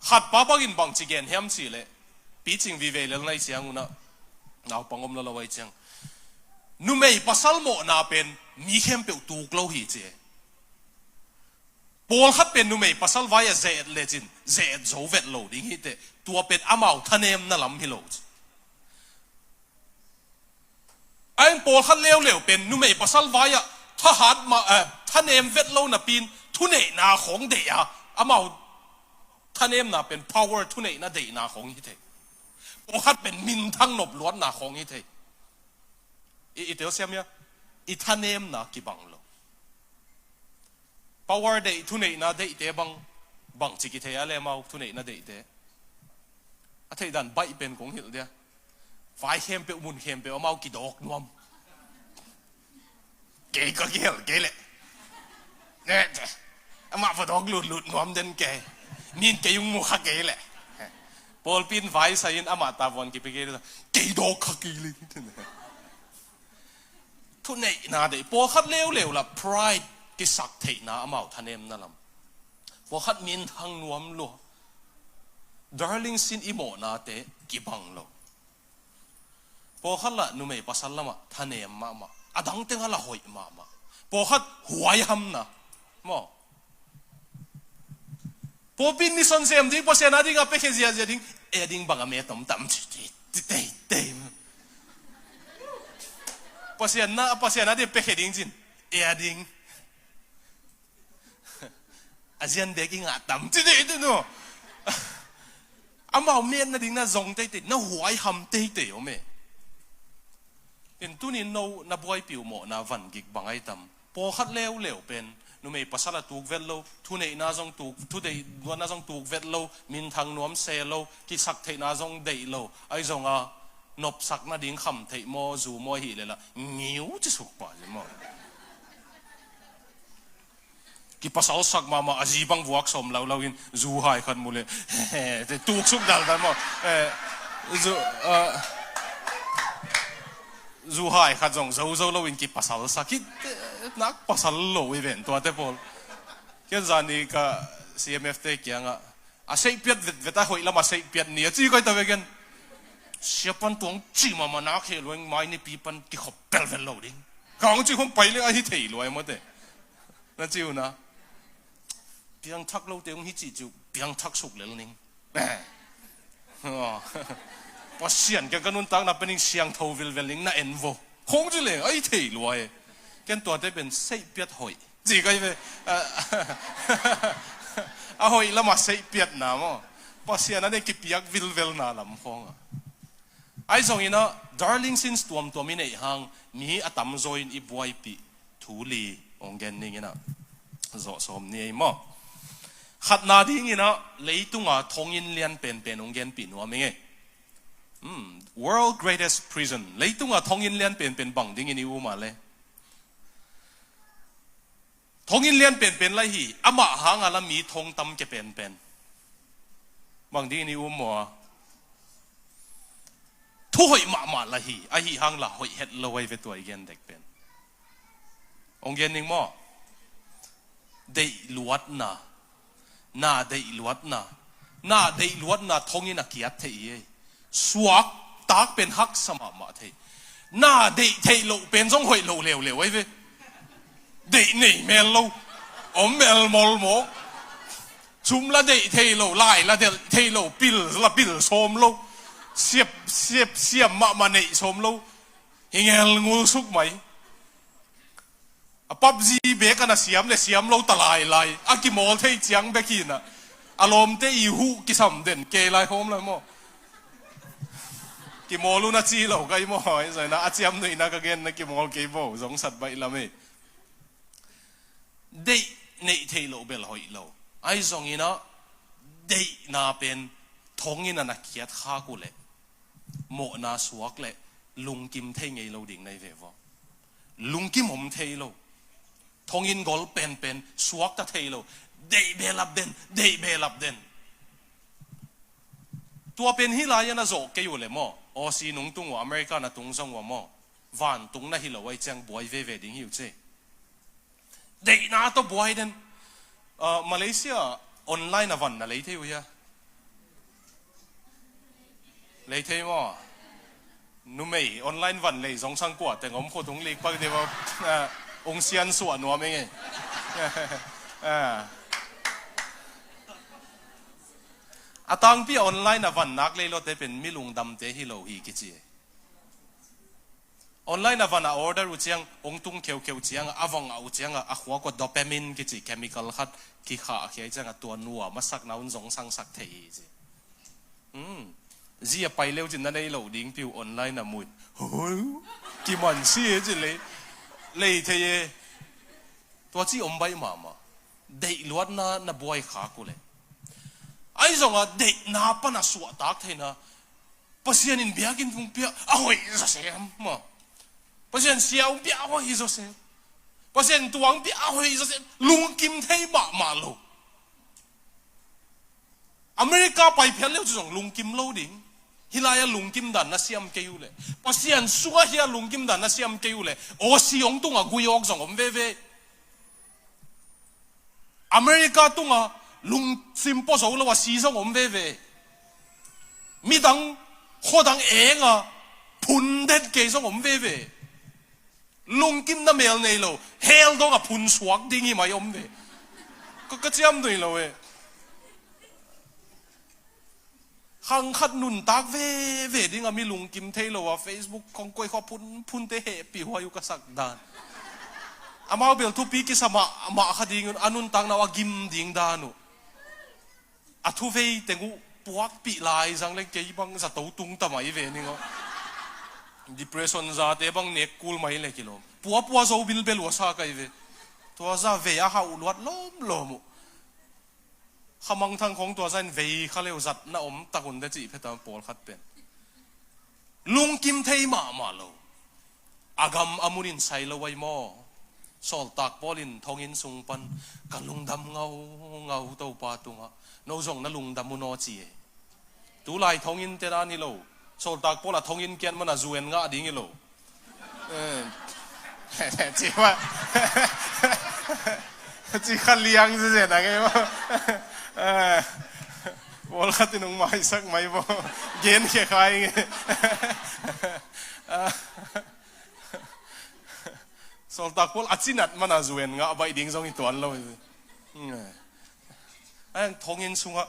Khatpa bangin bangci gen hiam cih leh picing vivei lel nai ciang unah naupang om lalo ai ciang numei pasal mawhna pen mi khempeuh tuk lo hi ci e. Pawlkhat pen numei pasal vai-ah ze-et lecin ze-et zo vet lo ding hi teh, tua pen amau thanemna lam hi lo ci. A in pawlkhat leuleu pen numei pasal vai-ah thahat mah, eh, thanem vet lo napi-in thuneihna khawng deih a, amau thanemna pen power thuneihna deihna khawng hi thei. Pawlkhat pen minthang nop luatna khawng hi thei. I, i telsiam hia? I thanemna kibang lo. Power deih, thuneihna deihte bang, bangci kithei a le amau thuneihna deihte. A theihdan baih pen kong hilh dia. Vai khempeuh, mun khempeuh amau kidawk nuam. Kei ka kihel kei leh. Ne, amah va dawk lutlut nuam den kei. Min kei ung mu kha kei leh. Pawlpi in vai sai in amah tavuan kipia kei leh. Kei dawk kha kei leh. Thuneihna deih, pawlkhat leuleu lah pride kisak theihna amau thanemna lam. Pawlkhat minthang nuam lua. Darling sin i mawhnate kibang lo. Pawlkhat lah numei pasal lamah thanem mahmah. A dang tengah lah hoih mahmah. Pawlkhat huaihamna. Maw. Pawlpi in mission sem ding, Pasian a ding a piakhia ziahziah ding. E ding bang a me tomtam ci, ci, ci, tei, tei. Pasian na, Pasian a dia pekhe ding cin. E a ding. A zian bek i ngah tam. Ci dei tu no. Amau met nading na zong teitei, na huai ham teitei om e. In tunin no na buaipih uh mawhna van gik bang ai tam. Pawlkhat leuleu pen numei pasal a tuk vet lo, thuneihna zong tuk, thuneihna zong tuk vet lo, minthang nuam se lo, kisaktheihna zong deih lo, ahi zonga nopsak nading kham theih maw, zu maw ahih lehla ngiu ci suk pah ci maw. Kipasalsak mahmah, a zi bang vuak sawm laulau in zu hai khat mu leh tuksuk daldal maw. Eh, zu, ah, zu hai khat zong zozo lo in kipasalsak hi. Nak pasal lo i ven tuate pawl. Ken zani ka C M F te kiangah a seihpiat vetvet a hoih lam a seihpiat ni a ci kai ta ve ken. Siapan tuang ci mahmah nak heh lueng mai nipi pan kikhop pelvet lo ding. Ka hong ci khong pai le ahi thei luai mawte. Na ci uh na. Piangthak lote hong hi cihcih uh piangthak suk lel ning. Pasian kiang ka nuntakna pen ning siangtho vilvel ning na en vo. Khong ci le ahi thei luai. Ken tuate pen seihpiat hoih. Ci kai ve. A hoih lama seihpiatna maw. Pasian a ne kipiak vilvelna lam khonga. Ahi zongin a darling sins tuamtuam i neih hang mi a tamzaw in i buaipih thu li hong gen ning in a zawh sawm ni ei maw. Khatna dingin a leitunga thonginn lian penpen hong genpih nuam ing e. Hmm, world greatest prison. Leitunga thonginn lian penpen bang dingin i um a le. Thonginn lian penpen lai hi, amah hanga la mi thong tam ke penpen. Bang dingin i um maw a. Thu hoih mahmah la hi, ahi hang la hoih het lo ai ve tua i gen dek pen. Hong gen ning maw. Deih luatna. Na deih luatna. Na deih luatna thonginn a kiat thei hi ei. Suak tak pen haksa mahmah thei. Na deih theih loh pen zong hoih loh leuleu ai ve. Deih nei mel lo. Om mel mol maw. Cum la deih thei lo, lai la deih thei lo, pil la pil sawm lo. Siap, siap, siam mahmah neih sawm lo. Hi ngel ngul suk mai. A PUBG bek a na siam le siam lo ta lailai. A kimawl thei ciang bek hi na. A lawmte i huh kisam den kei lai hawm lai maw. Kimawl uh na ci lo kai maw. Ahi zongin a ciam nuihna ka gen na kimawl kei bo. Zong sat baih lam e. Deih neih theih loh bel hoih lo. Ahi zongin a deihna pen thonginn a na kiat khak uh leh. Mawhna suak le lungkim thei ngei lo ding na hi ve vaw. Lungkim om thei lo. Thonginn gol penpen suakta thei lo. Deih behlap den, deih behlap den. Tua pen hih lai-ah na zawh kei uh le maw. Aussie nungtung uh, America na tung zong uh a maw. Vantung na hi lo ahi ciang buai veve ding hi uh ce. Deihna tawh buai den. Ah, Malaysia online a van na lei thei uh hia? Lei thei maw? Numei online van lei zong sang kua teng om khut hong lik pak dih maw? Ah, hong sian suah nuam eng e. Ah. A tangpi a online a van nak lei lote pen mi lungdamte hi lo hi kici e. Online a van a order uh ciang, hong tung kheukheu ciang, a vang a uh ciang, a khua kua dopamine kici chemical khat kikhah a khia ciang, a tua nua masakna un zong sangsak thei hi ci. Hmm. Zi a pai leu cin na nei lo ding piu online a mui. Hoi, kiman si e ci lei. Lei thei e. Tua ci om baih mahmah. Deih luatna na buai khak uh leh. Ahi zongah deihna pana suahtak theihna. Pasian in biakinn hong pia a hoih zawsem maw. Pasian sia hong pia a hoih zawsem. Pasian tua hong pia a hoih zawsem. Lungkim thei mahmah lo. America pai phial leu cu zong lungkim lo ding. Hih lai-ah lungkim dan na siam kei uh leh. Pasian sungah hia lungkim dan na siam kei uh leh. Aussie hong tungah gui awk zong om veve. America tungah lungsim pua zo lo a si zong om veve. Midang khuadang enga phun den kei zong om veve. Lungkim na mel nei lo, hell dong a phun suak ding hi mai om ve. Ka, ka ciam dui lo e. Khang khat nuntak veve ding a mi lungkim thei lo a Facebook khong koih khua phunphun te hehpih huai uh ka sak dan. Amau bel thupi kisa mahmah kha ding un a nuntakna uh a gim ding dan uh. A thuvei teng uh puakpih lai zang leng kei bang zato tung ta mai ve ning aw. Depression zate bang nek kul mai le kilawm. Puapua zo bilbel uh a sa kai ve. Tua za vei a hauh luat lawmlawm uh. Khamangthang khong tua za in vei kha leu zat na om tak un de cih phetam pawlkhat pen. Lungkim thei mahmah lo. A gam a munin sai lo ai maw? Sawltak Paul in thonginn sung pan, "Ka lungdam ngaungau Topa tungah, no zong na lungdam un aw," ci e. Tulai thonginn te dan hi lo. Sawltak Paul a thonginn kiat mana zuen ngah ding hi lo. Eh. Ci ma. Ci kha liang zezen a ngei maw? Eh. Paul khat in hong maisak mai maw? Gen khia khai nge. Sawltak Paul a cinat mana zuen ngah baih ding zong hi tuan lo. Ang thonginn sungah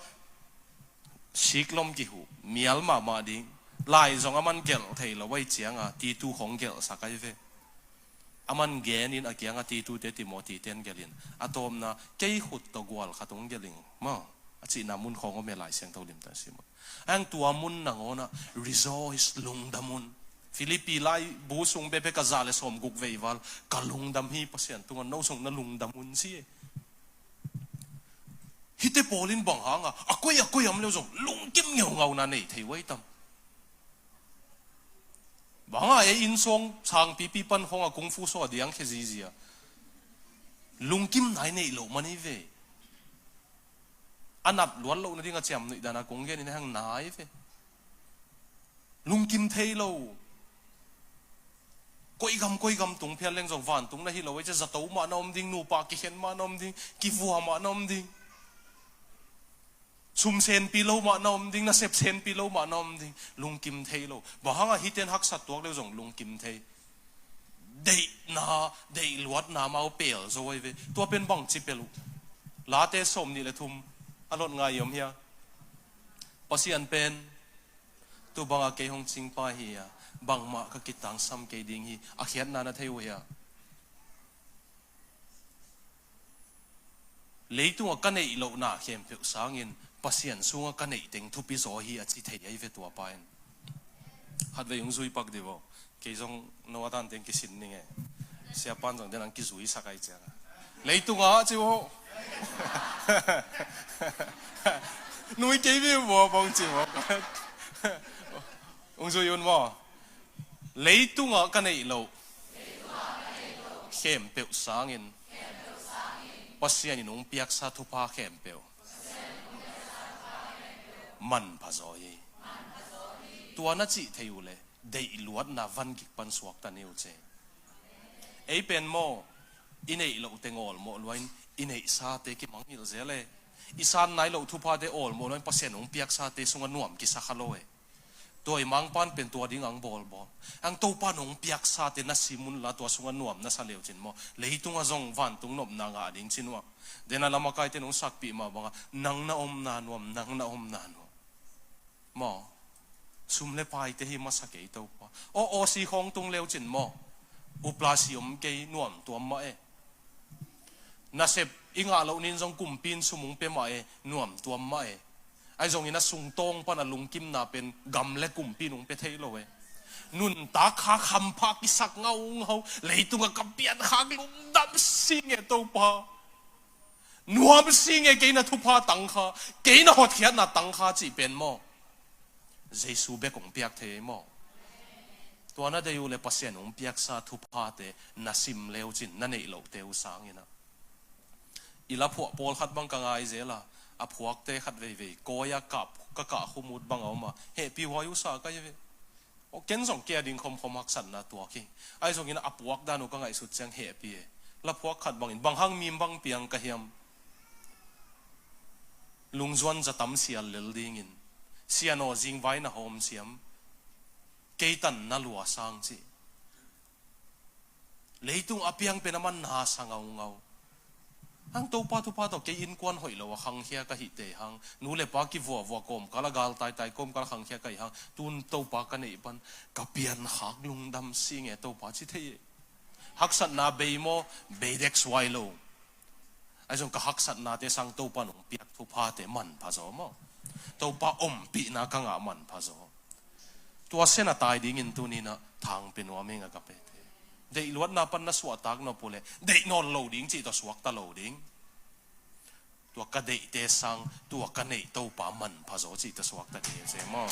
siklom kihuh, mial mahmah ding. Lai zong a man gelh thei lo ai cianga Titu khong gelhsak ai ve. A man genin a kianga Titu te Timothy ten gelhin a tawpna kei khut tawh gual khat hong gelhin maw? A cihna mun khong om e Lai Siangtho limta sim. Ang tua mun nangawnah rejoice, lungdam un. Philippi laibu sung bepek a za le sawm guk vei val, "Ka lungdam hi Pasian tungah, no zong na lungdam un," ci e. Hihte pawl in bang hanga a koi a koi am leu zong lungkim ngeungauna nei thei uai tam? Banga e inn sawng sangpipi pan khong a kung fu saw a diang khia zizia. Lungkim nai neih loh man hi ve. A nat luat loh nading a ciam nuih dana kong genin hang nai ve. Lungkim thei lo. Koi gam koi gam tung phial leng zong vantung na hi lo ei cia zato mah na om ding, nupa kikhen mah na om ding, kivua mah na om ding. Sum senpi lo mah na om ding, nasep senpi lo mah na om ding. Lungkim thei lo. Bang hanga hihten haksat tuak leu zong lungkim thei. Deihna, deihluatna mau pel zo ai ve. Tua pen bangci pel uh? Late sawm nih le thum a lot ngai om hia? Pasian pen tu banga kei hong cingpa hi a, bangmah ka kitangsam kei ding hi, a khiatna na thei uh hia? Leitungah ka neih lohna khempeuh sangin Pasian sungah ka neih teng thupi zaw hi a ci thei ahi ve tua pa in. Khatvei hong zui pak dih vaw. Kei zong no a tan teng kisin ning e. Siapan zong den ang kizui sak ahi cianga. Leitungah ci vaw. Nui kei vi vaw bang ci vaw. Hong zui un maw? Leitungah ka neih loh khempeuh sangin Pasian in hong piaksa thupha khempeuh manpha zaw hi. Tua na cih thei uh leh deihluatna van gik pan suakta ni uh ce. Ei pen maw, i neih loh teng awlmawh luain i neihsate kimangngilh zel e. I san nai loh thuphate awlmawh luain Pasian hong piaksate sungah nuam kisa kha lo e. Tua i mangpan pen tua ding ang bawlbawl. Ang Topa nong piaksate na sim unla tua sungah nuam na sa leucin maw, leitungah zong vantung nopna ngah ding cin uh ah. Dena lamakaite nong sakpih mah banga nang na omna nuam, nang na omna nuam. Maw, sum le paite hi masa kei Topa. Aw, aw si khawng tung leucin maw, upla si om kei nuam tuam mah e. Nasep i ngah loh nin zong kumpi in sum hong pia mah e, nuam tuam mah e. Ahi zongin a sungtawng pan a lungkimna pen gam le kumpi in hong pia thei lo e. Nuntak khak hampha kisak ngaungau, leitungah ka piankhak lungdam sing e Topa. Nuam sing e kei na thupha tangkha, kei na hotkhiatna tangkha cih pen maw, Jesu bek hong piak thei ei maw? Tua na dei uh le Pasian hong piaksa thuphate na sim leucin na neih lohte uh sanginah. I laphuah pawlkhat bang ka ngai zela, a phuakte khat veivei kawi-a ka kah khumut banga oma hehpih huai uh sa kai ve. Aw, ken zong kei a ding khomkhom haksatna tuak hi. Ahi zongin a puak dan uh ka ngaihsut ciang hehpih e. Laphuak khat bangin bang hang mim bang piang ka hiam? Lungzuan zatam sial lel dingin, sian aw zingvai na hawm siam, kei tan na lua sang cih. Leitung a piang pen a man na sa ngaungau. Hang Topa thupha tawh kei innkuan hoih lo a khangkhia ka hihte hang, nu le pa kivuavua kawmkal a galtaitai kawmkal a khangkhia ka hih hang, tun Topa ka neih pan ka piankhak lungdam sing e Topa ci thei e. Haksatna bei maw? Bei dek suai lo. Ahi zong ka haksatnate sang Topa nong piak thuphate manpha zaw maw? Topa ompihna ka ngah manpha zaw. Tua sen a tai dingin tuninah thangpi nuam ing a ka pete. Deihluatna pan na suahtak nop uhleh deih nawn lo ding cih tawh suakta lo ding. Tua ka deihte sang tua ka neih Topa manpha zaw cih tawh suakta ding hi maw?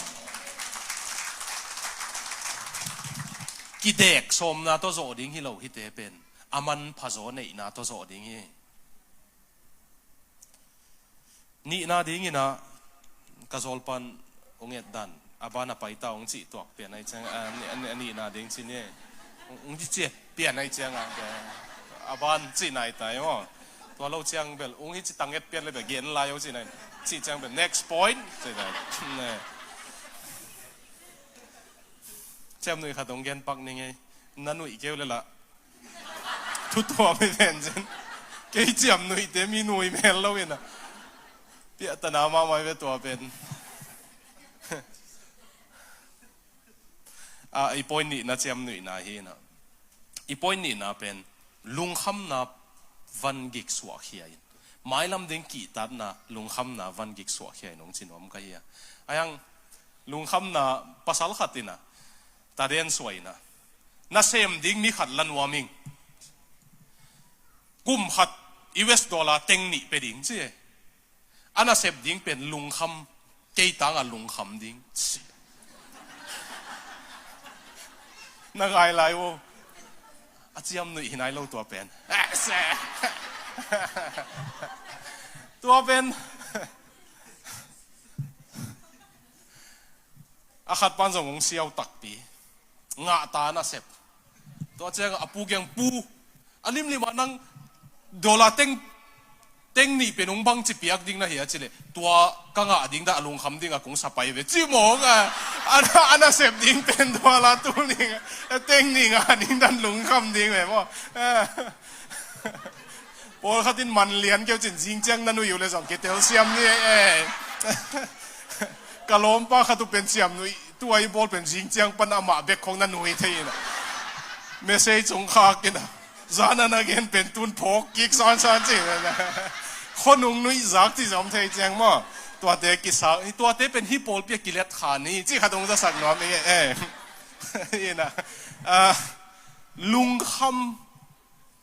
Kidek sawmna tawh zawh ding hi lo hite pen a manpha zaw neihna tawh zawh ding hi. Nihna dinginah ka zawlpan ung et dan a ban a paita ung cih tuak pian ahi ciang a, a, a nihna ding ci ni. Ung ci cia pian ahi ciang a, a ban cih nai tai maw? Tua lo ciang bel ung hi ci tang et pian le bel gen lai ung ci nai. Cih ciang bel next point ci nai. Ciam nuih khat ung gen pak ni ngei. Na nuih keu le lah. Thu tua mi pen cin. Kei ciam nuihte mi nuih mel lo ina. Piahtana mahmah ve tua pen. A, i point nihna ciam nuihna hi ina. I point nihna pen lungkhamna van gik suahkhia in. Mailam ding kihtatna lungkhamna van gik suahkhia in hong ci nuam ka hi a. Ayang lungkhamna pasal khat ina. Taden suah ina. Nasem ding ni khat la nuam ing. Kum khat U S dollar teng nih pe ding ci e. A nasep ding pen lungkham kei tanga lungkham ding ci. Na ngai lai uh. A ciam nuih hi nai lo tua pen. Tua pen. A khat pan zong hong siau takpi. Ngahta nasep. Tua ciang a pu kiang pu. A limlim ah nang dollar teng teng nih pen hong bang ci piak ding na hi a ci leh tua ka ngah ding dah a lungkham ding a kong sapai ve ci mawk a. A nasep ding pen dollar tul nih teng nih ngah ding dan lungkham ding ve maw? Pawlkhat in man lian keu cin zing ciang na nuih uh le zong kitel siam ni e. Ka lawmpa khat uh pen siam nuih tua i bawl pen zing ciang pan amah bek khong na nuih thei ina. Message hong khak ina. Zana na gen pen tun phawk kik sansan ci ina. Khonung nuih zak ci zom thei ciang maw? Tuate kisak tuate pen hi pawlpi a kilet kha ni ci khat hong zasak nuam ing e. Ina. Lungkham.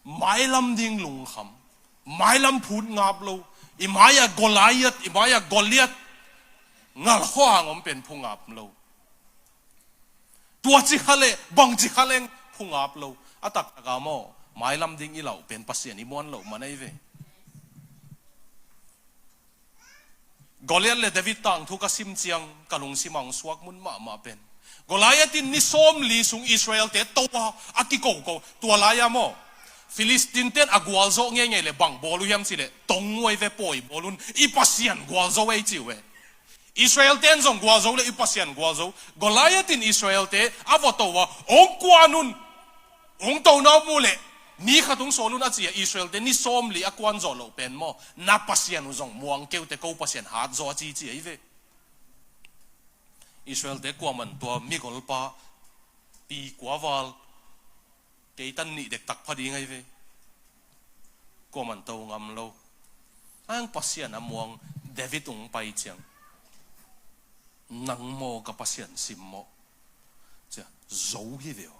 Mailam ding lungkham. Mailam phut ngap lo. I mai-ah Goliath, i mai-ah Goliath ngalkhuang om pen phu ngap lo. Tua ci kha leh bang ci kha leng phu ngap lo. A taktaka maw? Mailam ding i lauh pen Pasian i muan loh man ahi ve. Goliath le David tangthu ka sim ciang ka lungsim a hong suak mun mahmah pen Goliath in ni sawmli sung Israel-te to a a kikoko tua lai-a maw? Philistine-ten a gualzawh ngeingei le bang bawl uh hiam cih leh tong uh ei ve pawi bawl un i Pasian gualzo ei ci uh e. Israel-ten zong gualzo le i Pasian gualzo. Goliath in Israel-te a vawto a hong kuan un. Hong tona mu leh ni khat hong sawl un a ci a Israel-te ni sawmli a kuan zawh loh pen maw? Na Pasian uh zong muang keute ko Pasian hat zaw a ci ci ahi ve. Israel-te kuaman tua migolpa pi kuaval keitan nih dektak pha ding ahi ve. Kuaman to ngam lo. Ang Pasian a muang David ung pai ciang nang maw ka Pasian sim maw? Cia zo hi ve aw.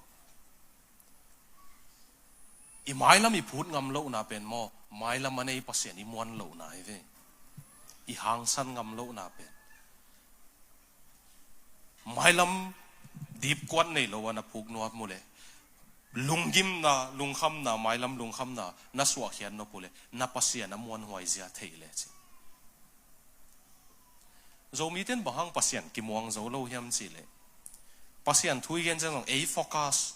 I mailam i phut ngam lohna pen maw? Mailam a nei Pasian i muan lohna hi ve. I hangsan ngam lohna pen mailam dipkuat nei lo a na phuk nuam uh leh lunggimna lungkhamna mailam lungkhamna na suahkhiat nop uh leh na Pasian a muanhuai zia thei le ci. Zomite in bang hang Pasian kimuang zo lo hiam cih leh Pasian thu i gen ciang zong ei focus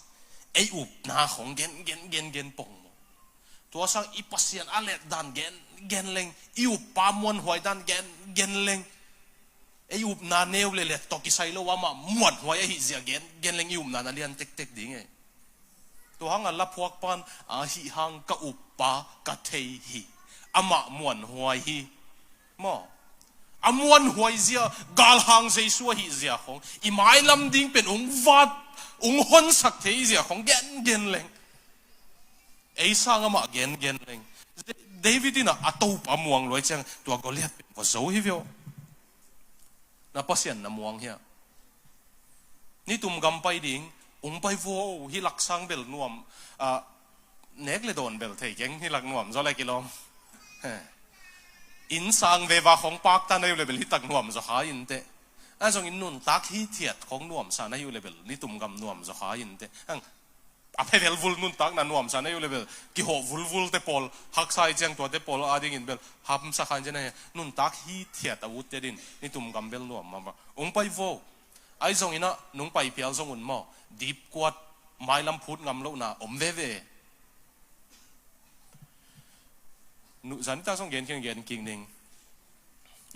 ei upna khong gen gen gen gen pong maw? Tua sang i Pasian a let dan gen gen leng i uppa muanhuai dan gen gen leng ei upna neu le let tawh kisai lo amah muanhuai ahi zia gen gen leng i upna na lian tektek ding e. Tua hang a laphuak pan a hih hang ka uppa ka thei hi. Amah muanhuai hi. Maw? A muanhuai zia, galhang Jesu ahih zia khong, i mailam ding pen ung vat, ung honsak thei zia khong gengen leng. Ei sang amah gengen leng. David in a, a topa muang luai ciang, tua Goliath pen va zo hi vio. Na Pasian na muang hia? Nitum gam pai ding, ung pai vo, hi laksang bel nuam, a, nek le dawn bel thei keng, hi lak nuam zaw le kilawm. He. Inn sang veva khong pakta na hi uh le bel hi tak nuam zaw kha in teh. A zong in nuntak hithiat khong nuamsa na hi uh le bel, nitum gam nuam zaw kha in teh. Ang, a phevel vul nuntakna nuamsa na hi uh le bel, kihawh vulvul te pawl, haksa i ciang tua te pawl a dingin bel, hamsa khan ciang na hi, nuntak hithiat a ut te din, nitum gam bel nuam mama. Ung pai vo. Ai zong in a, nung pai phial zong un maw, dipkuat, mailam phut ngam lohna, om veve. Nu, zan i tak zong gen khin gen kik ning.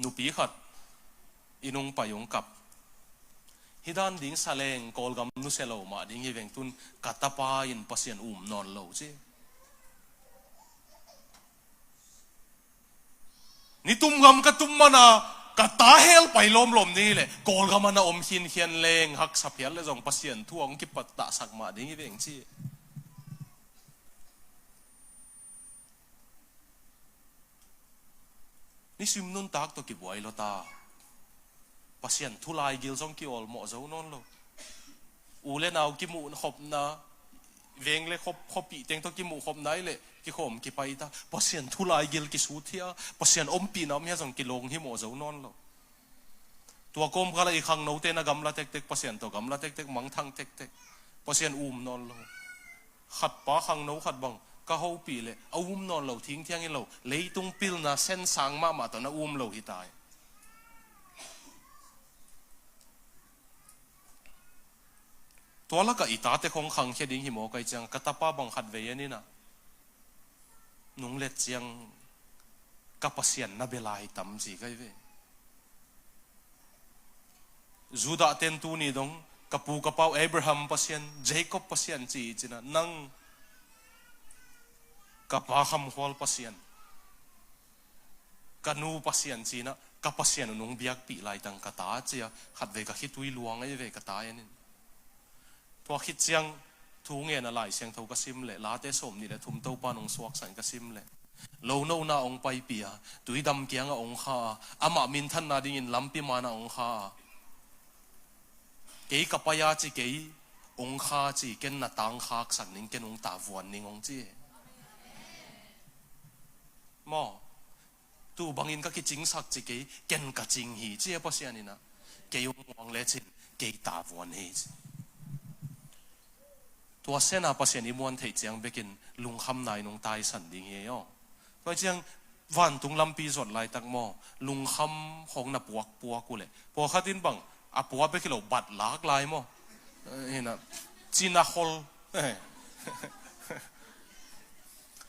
Nupi khat, i nung pai ung kap. Hi dan ding sa leng, Kawlgam nusia lo mah ding hi veng tun, ka tapa in Pasian um nawn lo ci. Nitum gam ka tum mana, ka ta hel pai lawmlawm ding hi leh, Kawlgam ana om khinkhian leng, haksa phial le zong Pasian thu a hong kipattahsak mah ding hi veng ci. Nisim nuntak tawh kibuai lo ta. Pasian thu laigil zong kiawlmawh zo nawn lo. U le nau kimuh khopna, veng le khop, khuapih teng tawh kimuh khopna i leh kikhawm kipai ta. Pasian thu laigil kisuthia, Pasian ompihna om hia zong kilawng himawh zo nawn lo. Tua kawmkal ah i khangnote na gamla tektek, Pasian tawh gamla tektek, mangthang tektek. Pasian um nawn lo. Khat pa khangno khat bang ka hopih leh a um nawn lo, thingthiang hi lo. Leitung pilna sensang mahmah tawh na um lo hi ta hi. Tua lakah i tate khong khangkhia ding hi maw kai ciang, ka tapa bang khat vei en in a, nung let ciang ka Pasian na bia lai tam ci kai ve. Judah ten tuni dong, ka pu ka pau Abraham Pasian, Jacob Pasian ci i cin a, nang ka pa khamkhual Pasian, ka nu Pasian ci in a, ka Pasian uh nung biakpih laitang ka ta ci a, khat vei ka khitui luang ei ve ka ta en in. Tua khit ciang thu ngen a Lai Siangtho ka sim leh, Late sawm nih le thum Topa nung suaksan ka sim leh, lo nona ong paipih a, tuidam kiangah ong kha a, amah minthanna dingin lampi manah ong kha a, kei ka pai a ci kei, ong kha ci, ken na tangkhaksak ning, ken ong tavuan ning ong ci. Maw? Tu bangin ka kicingsak ci kei, ken ka cing hi ci a Pasian in a, kei ong muang lecin kei tavuan hi ci. Tua sena Pasian i muan theih ciang bekin lungkham nai nung taisan ding hi aw. Tua ciang vantung lampi zuat laitak maw, lungkham khong na puakpuak uh leh, pawlkhat in bang a pua bek hi lo, bat lak lai maw. Eh, hi na, cina khol.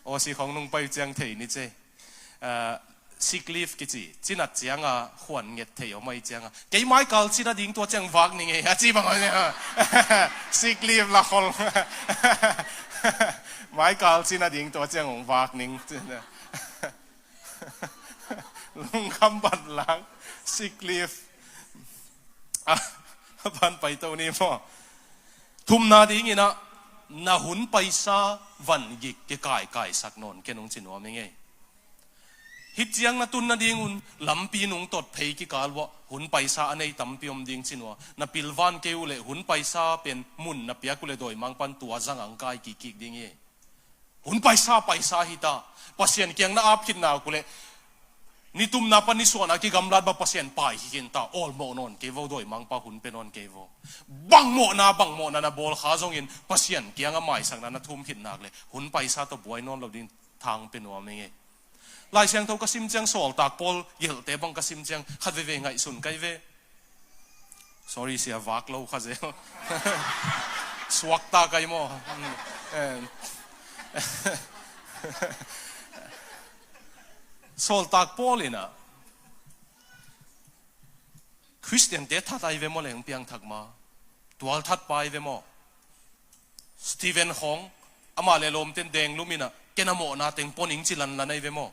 Awsi khong nung pai ciang thei ni cei. Ah, sick leave kici, cinat cianga khuan nget thei om ahi cianga, kei maikal cina ding tua ciang vak ning ei a ci bang aw. Sick leave la khol. Maikal cina ding tua ciang hong vak ning. Lungkham bat lak, sick leave. Ah, ban paito ni maw. Thumna dingin a, na hun paisa van gik kikaikaisak nawn ken hong ci nuam hi ngei. Hih ciang na tun nadingun lampi nung tot phei kikal uah hun paisa a nei tampi om ding ci nua. Na pilvan kei uh leh hun paisa pen mun na piak uh leh dawimangpan tua zang ang kai kikkik ding hi. Hun paisa, paisa hi ta. Pasian kiang na ap khitna uh leh nitumna pan nisuahna kigamlat bang Pasian pai hi khin ta. Awlmawh nawn kei vo, dawimangpa hun pe nawn kei vo. Bang mawhna, bang mawhna na bawl kha zongin Pasian kiang a maisakna na thum khitna uh leh hun paisa tawh buai nawn lo ding thang pe nuam hi ngei. Lai Siangtho ka sim ciang, Sawltak Paul gelhte bang ka sim ciang, khat veve ngaihsun kai ve. Sorry sia, vak lo kha zel. Suakta kai maw. Eh. Sawltak Paul in a, Khristiante that ai ve maw leng piangthak ma. Tualthat pa ai ve maw. Stephen khawng, amah le lawmten denglum in a, ken a mawhna teng pua ning ci lanlan ai ve maw.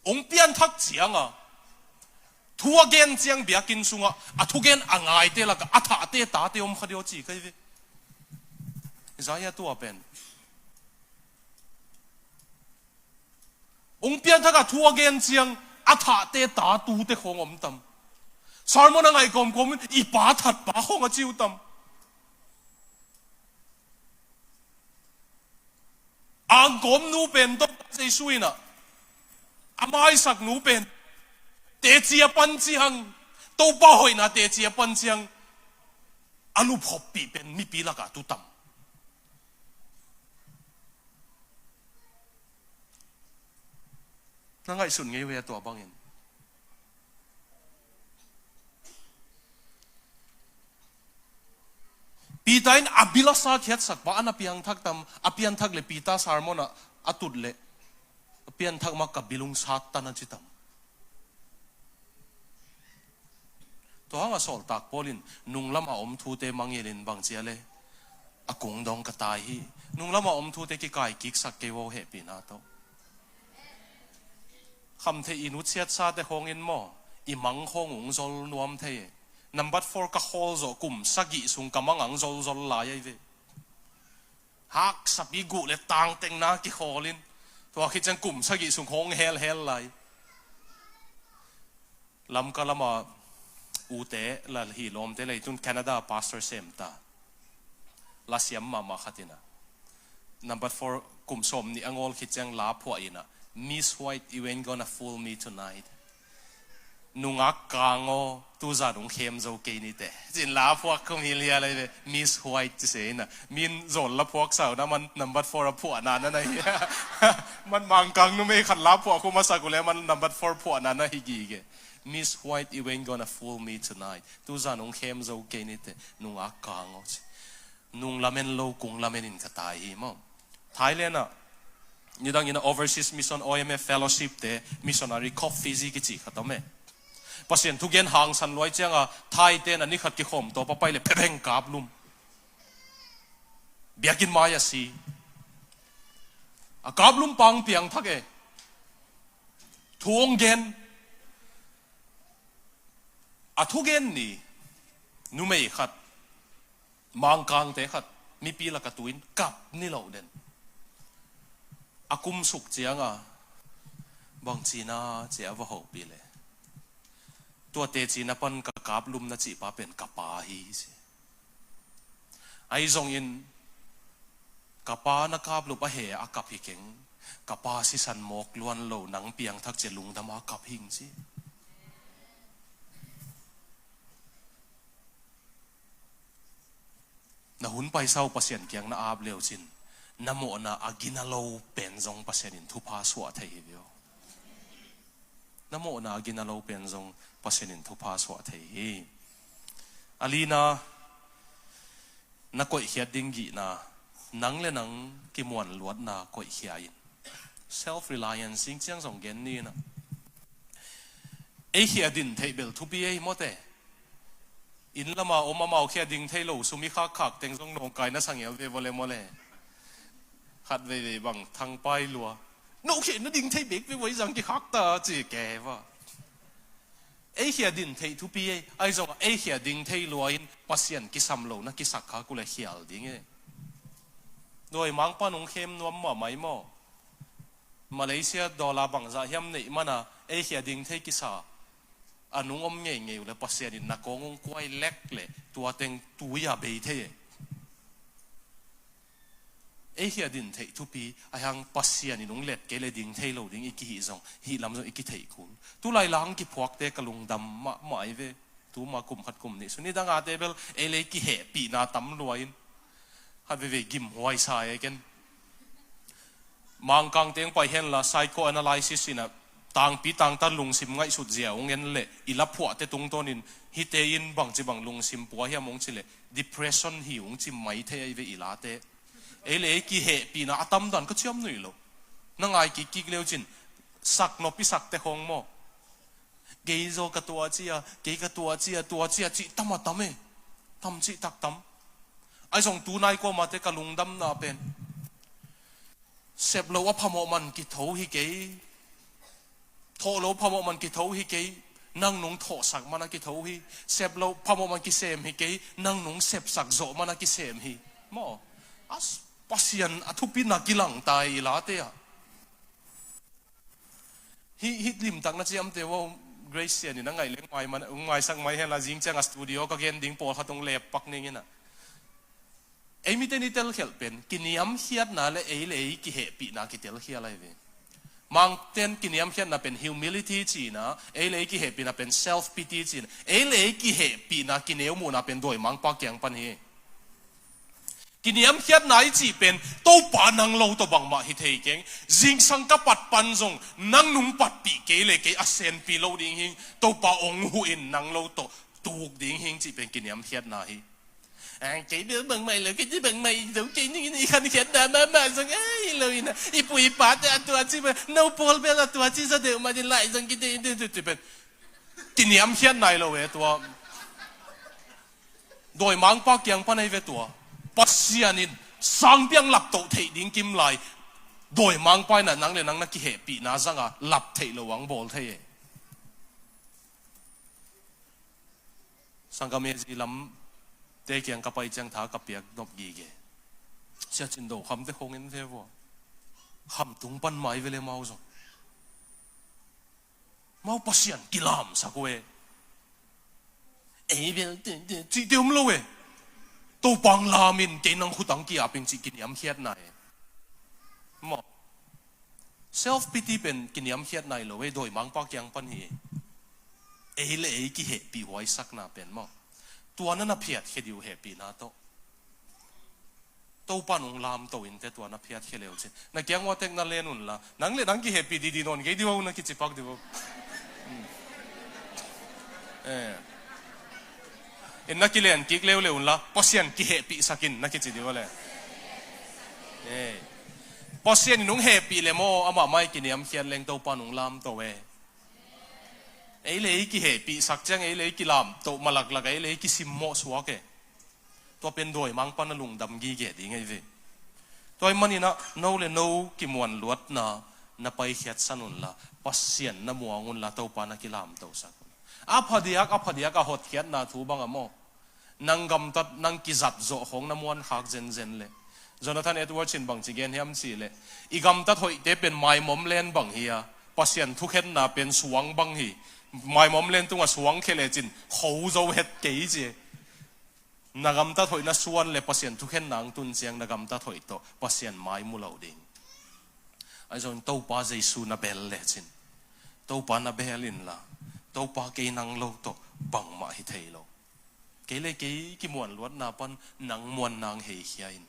Hong pianthak cianga thu a gen ciang biakinn sungah a thugen a ngaite lakah a thahte tate om kha deuh ci kei ve. Isaiah tua pen hong pianthak a thu a gen ciang a thahte tatute khawng om tam. Sermon a ngaih kawmkawm in i pa thatpa khawng a ci uh tam. Angkawm nu pen Topa Jesu in ah a maisak nu pen teci a pan ciang, Topa hoihna teci a pan ciang a luphoppih pen mipi lakah tu tam. Na ngaihsun ngei ve a tua bangin. Peter in a bil a sa khiatsak pa an a piangthak tam, a pianthak le Peter sermon ah a tut le a pianthak ma ka bil hong sat tan a ci tam. Tua hang a sawltak Paul in nunglam a om thute mangilin bang cia le a kung dong ka tai hi. Nunglam a om thute kikai kiksak kei vo hehpihna tawh. Kham theih i nutsiat sate khawng in maw, i mang khawng ung zol nuam thei. Number four ka khawl zawh kum sagih sung ka mang ang zolzol lai ai ve. Haksapi guh le tangtengna kikhawl in tua khit ciang kum sagih sung khawng helhel lai. Lamka lama ute la hi lawmte leitun Canada pastor sem ta. La siam mahmah khat in ah number four kum sawm nih a ngawl khit ciang la phuah in ah, "Miss White, you ain't gonna fool me tonight. Nungak kang aw, tuzan hong khem zo kei ni teh," ci-in la phuak khum hi lialai ve. Miss White ci se in ah, min zawl la phuak sau na man number four a phuahna na na hi. Man Mangkang numei khat la phuah khum a sak uh le man number four phuahna na hi gige. "Miss White, you ain't gonna fool me tonight. Tuzan hong khem zo kei ni teh, nungak kang aw," ci. Nung lamen lo kung lamen in ka tai hi maw. Thailand ah nidang in a overseas mission, O M F fellowship te, missionary coffee zi kici khat om e. Pasian thugen hangsan luai cianga Thai ten a ni khat kikhawm tawh papai le phebeng kaplum. Biakinn mai a si. A kaplum pang piangthak e. Thu hong gen. A thugen ni numei khat, Mangkangte khat, mipi laka tuin kap ni lo den. A kumsuk cianga bang cina cia va hopih le, tuate cina pan ka kaplum na cihpa pen ka pa hi ci. Ahi zongin ka pa na kaplup a he a kap hi keng. Ka pa sisan mawk luan lo, nang piangthak cia lungdam a kap hing ci. Na hun paisa uh Pasian kiang na ap leu cin, na mawhna a gina lo pen zong Pasian in thupha suah thei hi vio. Na mawhna a gina lo pen zong Pasian in thupha suah thei hi. A lina, na koihkhiat ding gihna, nang le nang kimuan luatna koihkhia in. Self reliance, sing ciang zong gen ni na. Ei khia din theih bel thupi ei mawte. Inn lama om amau khia ding thei lo, sum i khakkhak teng zong nawngkai na sangial ve vawle mawle. Khat veivei bang thangpai lua. No khia na ding thei bek ve vawizang kikhak ta ci ke va. Ei khia din theih thupi ei, ahi zongah ei khia ding thei lua in Pasian kisam lo na kisak kha kule khial ding e. Dawi mangpan hong khem nuam mahmah i maw. Malaysia dollar bangzah hiam neih mana ei khia ding thei kisa a nung om ngeingei uh le Pasian in na kawng hong kuai lek le tua teng tui a bei thei e. Ei khia din theih thupi, ahi hang Pasian in hong let kei le ding thei lo ding i kihih zong, hih lam zong i kitheih kul. Tulai lang kiphuakte ka lungdam mahmah ai ve. Tuma kum khat kum nih suni dangate bel ei le i kihehpihna tam lua in. Khat veivei gimhuai sa e ken. Mangkang teng pai henla psychoanalysis in a tangpi tangtan lungsim ngaihsut zia hong en le i laphuahte tungtawnin hite in bangci bang lungsim pua hiam hong ci le depression hi hong ci mai thei ai ve i late. Ei le ei kihehpihna a tamdan ka ciam nuih lo. Na ngai kikkik leu cin sak nop i sakte khawng maw. Kei zaw ka tua cia, kei ka tua cia, tua cia cih tam a tam e. Tam cih tak tam. Ahi zong tunai kuamate ka lungdamna pen sep lo a phamawh man kitho hi kei. Thawh lo phamawh man kitho hi kei, nang nung thawhsak man a kitho hi. Sep lo phamawh man kisem hi kei, nang nung sepsak zawh man a kisem hi. Maw, a s- Pasian a thupina kilangta i late ah. Hih, hih limtak na ciamte uh, Grace Sian in a ngaih leng mai man, hong maisak mai hen la, zing ciang a studio ka gen ding pawlkhat hong lep pak ning in a. Ei mite i telkhialh pen kiniamkhiatna le ei le ei kihehpihna kitelkhial ahi ve. Mangten kiniamkhiatna pen humility cihna, ei le ei kihehpihna pen self pity cihna, ei le ei kihehpihna kineumuhna pen dawimangpa kiang pan hi. Kiniamkhiatna i cih pen Topa nang lo tawh bangmah hi thei keng. Zingsang ka pat pan zong nang nung patpih kei le kei a senpi lo ding hing. Topa ong huh in nang lo tawh tuk ding hing cih pen kiniamkhiatna hi. Ai, kei bel bangmah lo, kei ci bangmah lo, kei ning in i khankhiatna mahmah zong ai lo in a, i pu i pate a tua ci bel, no pawl bel a tua ci zaw deuh mah din lai zong kite in deuh deuh ci pen. Kiniamkhiatna hi lo e tua. Dawimangpa kiang pan ahi ve tua. Pasian in sangpiang laptoh theih ding kimlai. Dawimangpa in a nang le nang na kihehpihna zanga lap theih lo ang bawl thei e. Sangkam e zi lam te kiang ka pai ciang tha ka piak nop gige. Sia Cin Do Kham te khong en ve vua. Kham tung pan mai ve le mau zong. Mau Pasian kilamsak uh e. Ei bel te, te, cih te om lo e. Topa ong lam in kei nang khutang kiaping cih kiniamkhiatna e. Maw. Self pity pen kiniamkhiatna hi lo e, dawimangpa kiang pan hi e. Ei le ei kihehpih huaisakna pen maw. Tua na na phiatkhia dih uh hehpihna tawh. Topa nung lamto in te tua na phiatkhia le uh cin. Na kiang ua tek na len un la. Nang le nang kihehpih didi nawn kei dih uh na kicipak dih uh. Hmm. Eh. In na kilen kik leuleu un la. Pasian kihehpihsak in na kici dih uh le. Eh. Pasian in nung hehpih le maw amah mai kiniamkhiat leng Topa nung lamto e. Ei le ei kihehpihsak ciang ei le ei kilamto malaklak ei le ei kisimmawh suak e. Tua pen dawimangpa na lungdam gige ding ahi ve. Tua ih manin ah no le no kimuanluatna na paikhiatsan unla Pasian na muang unla Topa na kilamtosak un. A phadiak a phadiak a hotkhiatna thu bang a maw? Nang gamtat nang kizat zawh khawng na muankhak zenzen leh Jonathan Edwards in bangci gen hiam cihleh i gamtat hoihte pen maimom len bang hi a Pasian thukhenna pen suang bang hi. Maimom len tungah suang khia lecin kho zo het kei ci. Na gamtat hoih na suan le Pasian thukhenna ang tun ciang na gamtat hoih tawh Pasian mai mu lo ding. Ahi zongin Topa Jesu na bel lecin Topa na bel inla Topa kei nang lo tawh bangmah hi thei lo. Kei le kei kimuanluatna pan nang muan nang heikhia in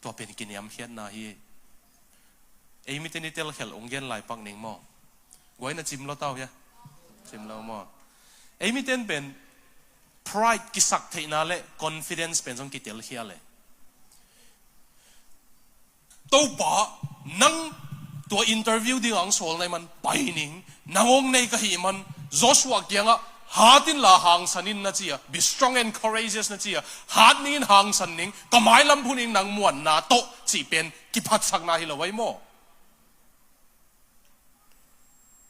tua pen kiniamkhiatna hi. Ei miten i telkhial ong gen laipak ning maw? Guai na cim lo tau hia? Cim lo maw? Ei miten pen pride kisak theihna le confidence pen zong kitelkhial e. Topa nang tua interview ding ang sawl nai man pai ning nang ong nei ka hi man Joshua kiangah hat inla hangsan in na ci a be strong and courageous na ci a hat ning in hangsan ning ka mailam phun in nang muanna tawh cih pen kiphatsakna hi lo ai maw?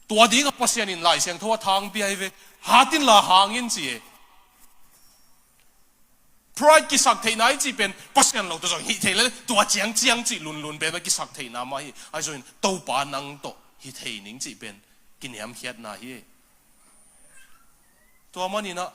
Tua dingah Pasian in Lai Siangtho a thangpi ahi ve. Hat inla hang in ci e. Pride kisak theihna i cih pen Pasian lo tawh zong hih thei le tua ciang ciang cih lunlun pen kisak theihna mah hi. Ahi zongin Topa nang tawh hi thei ning cih pen kiniamkhiatna hi. Tua maninah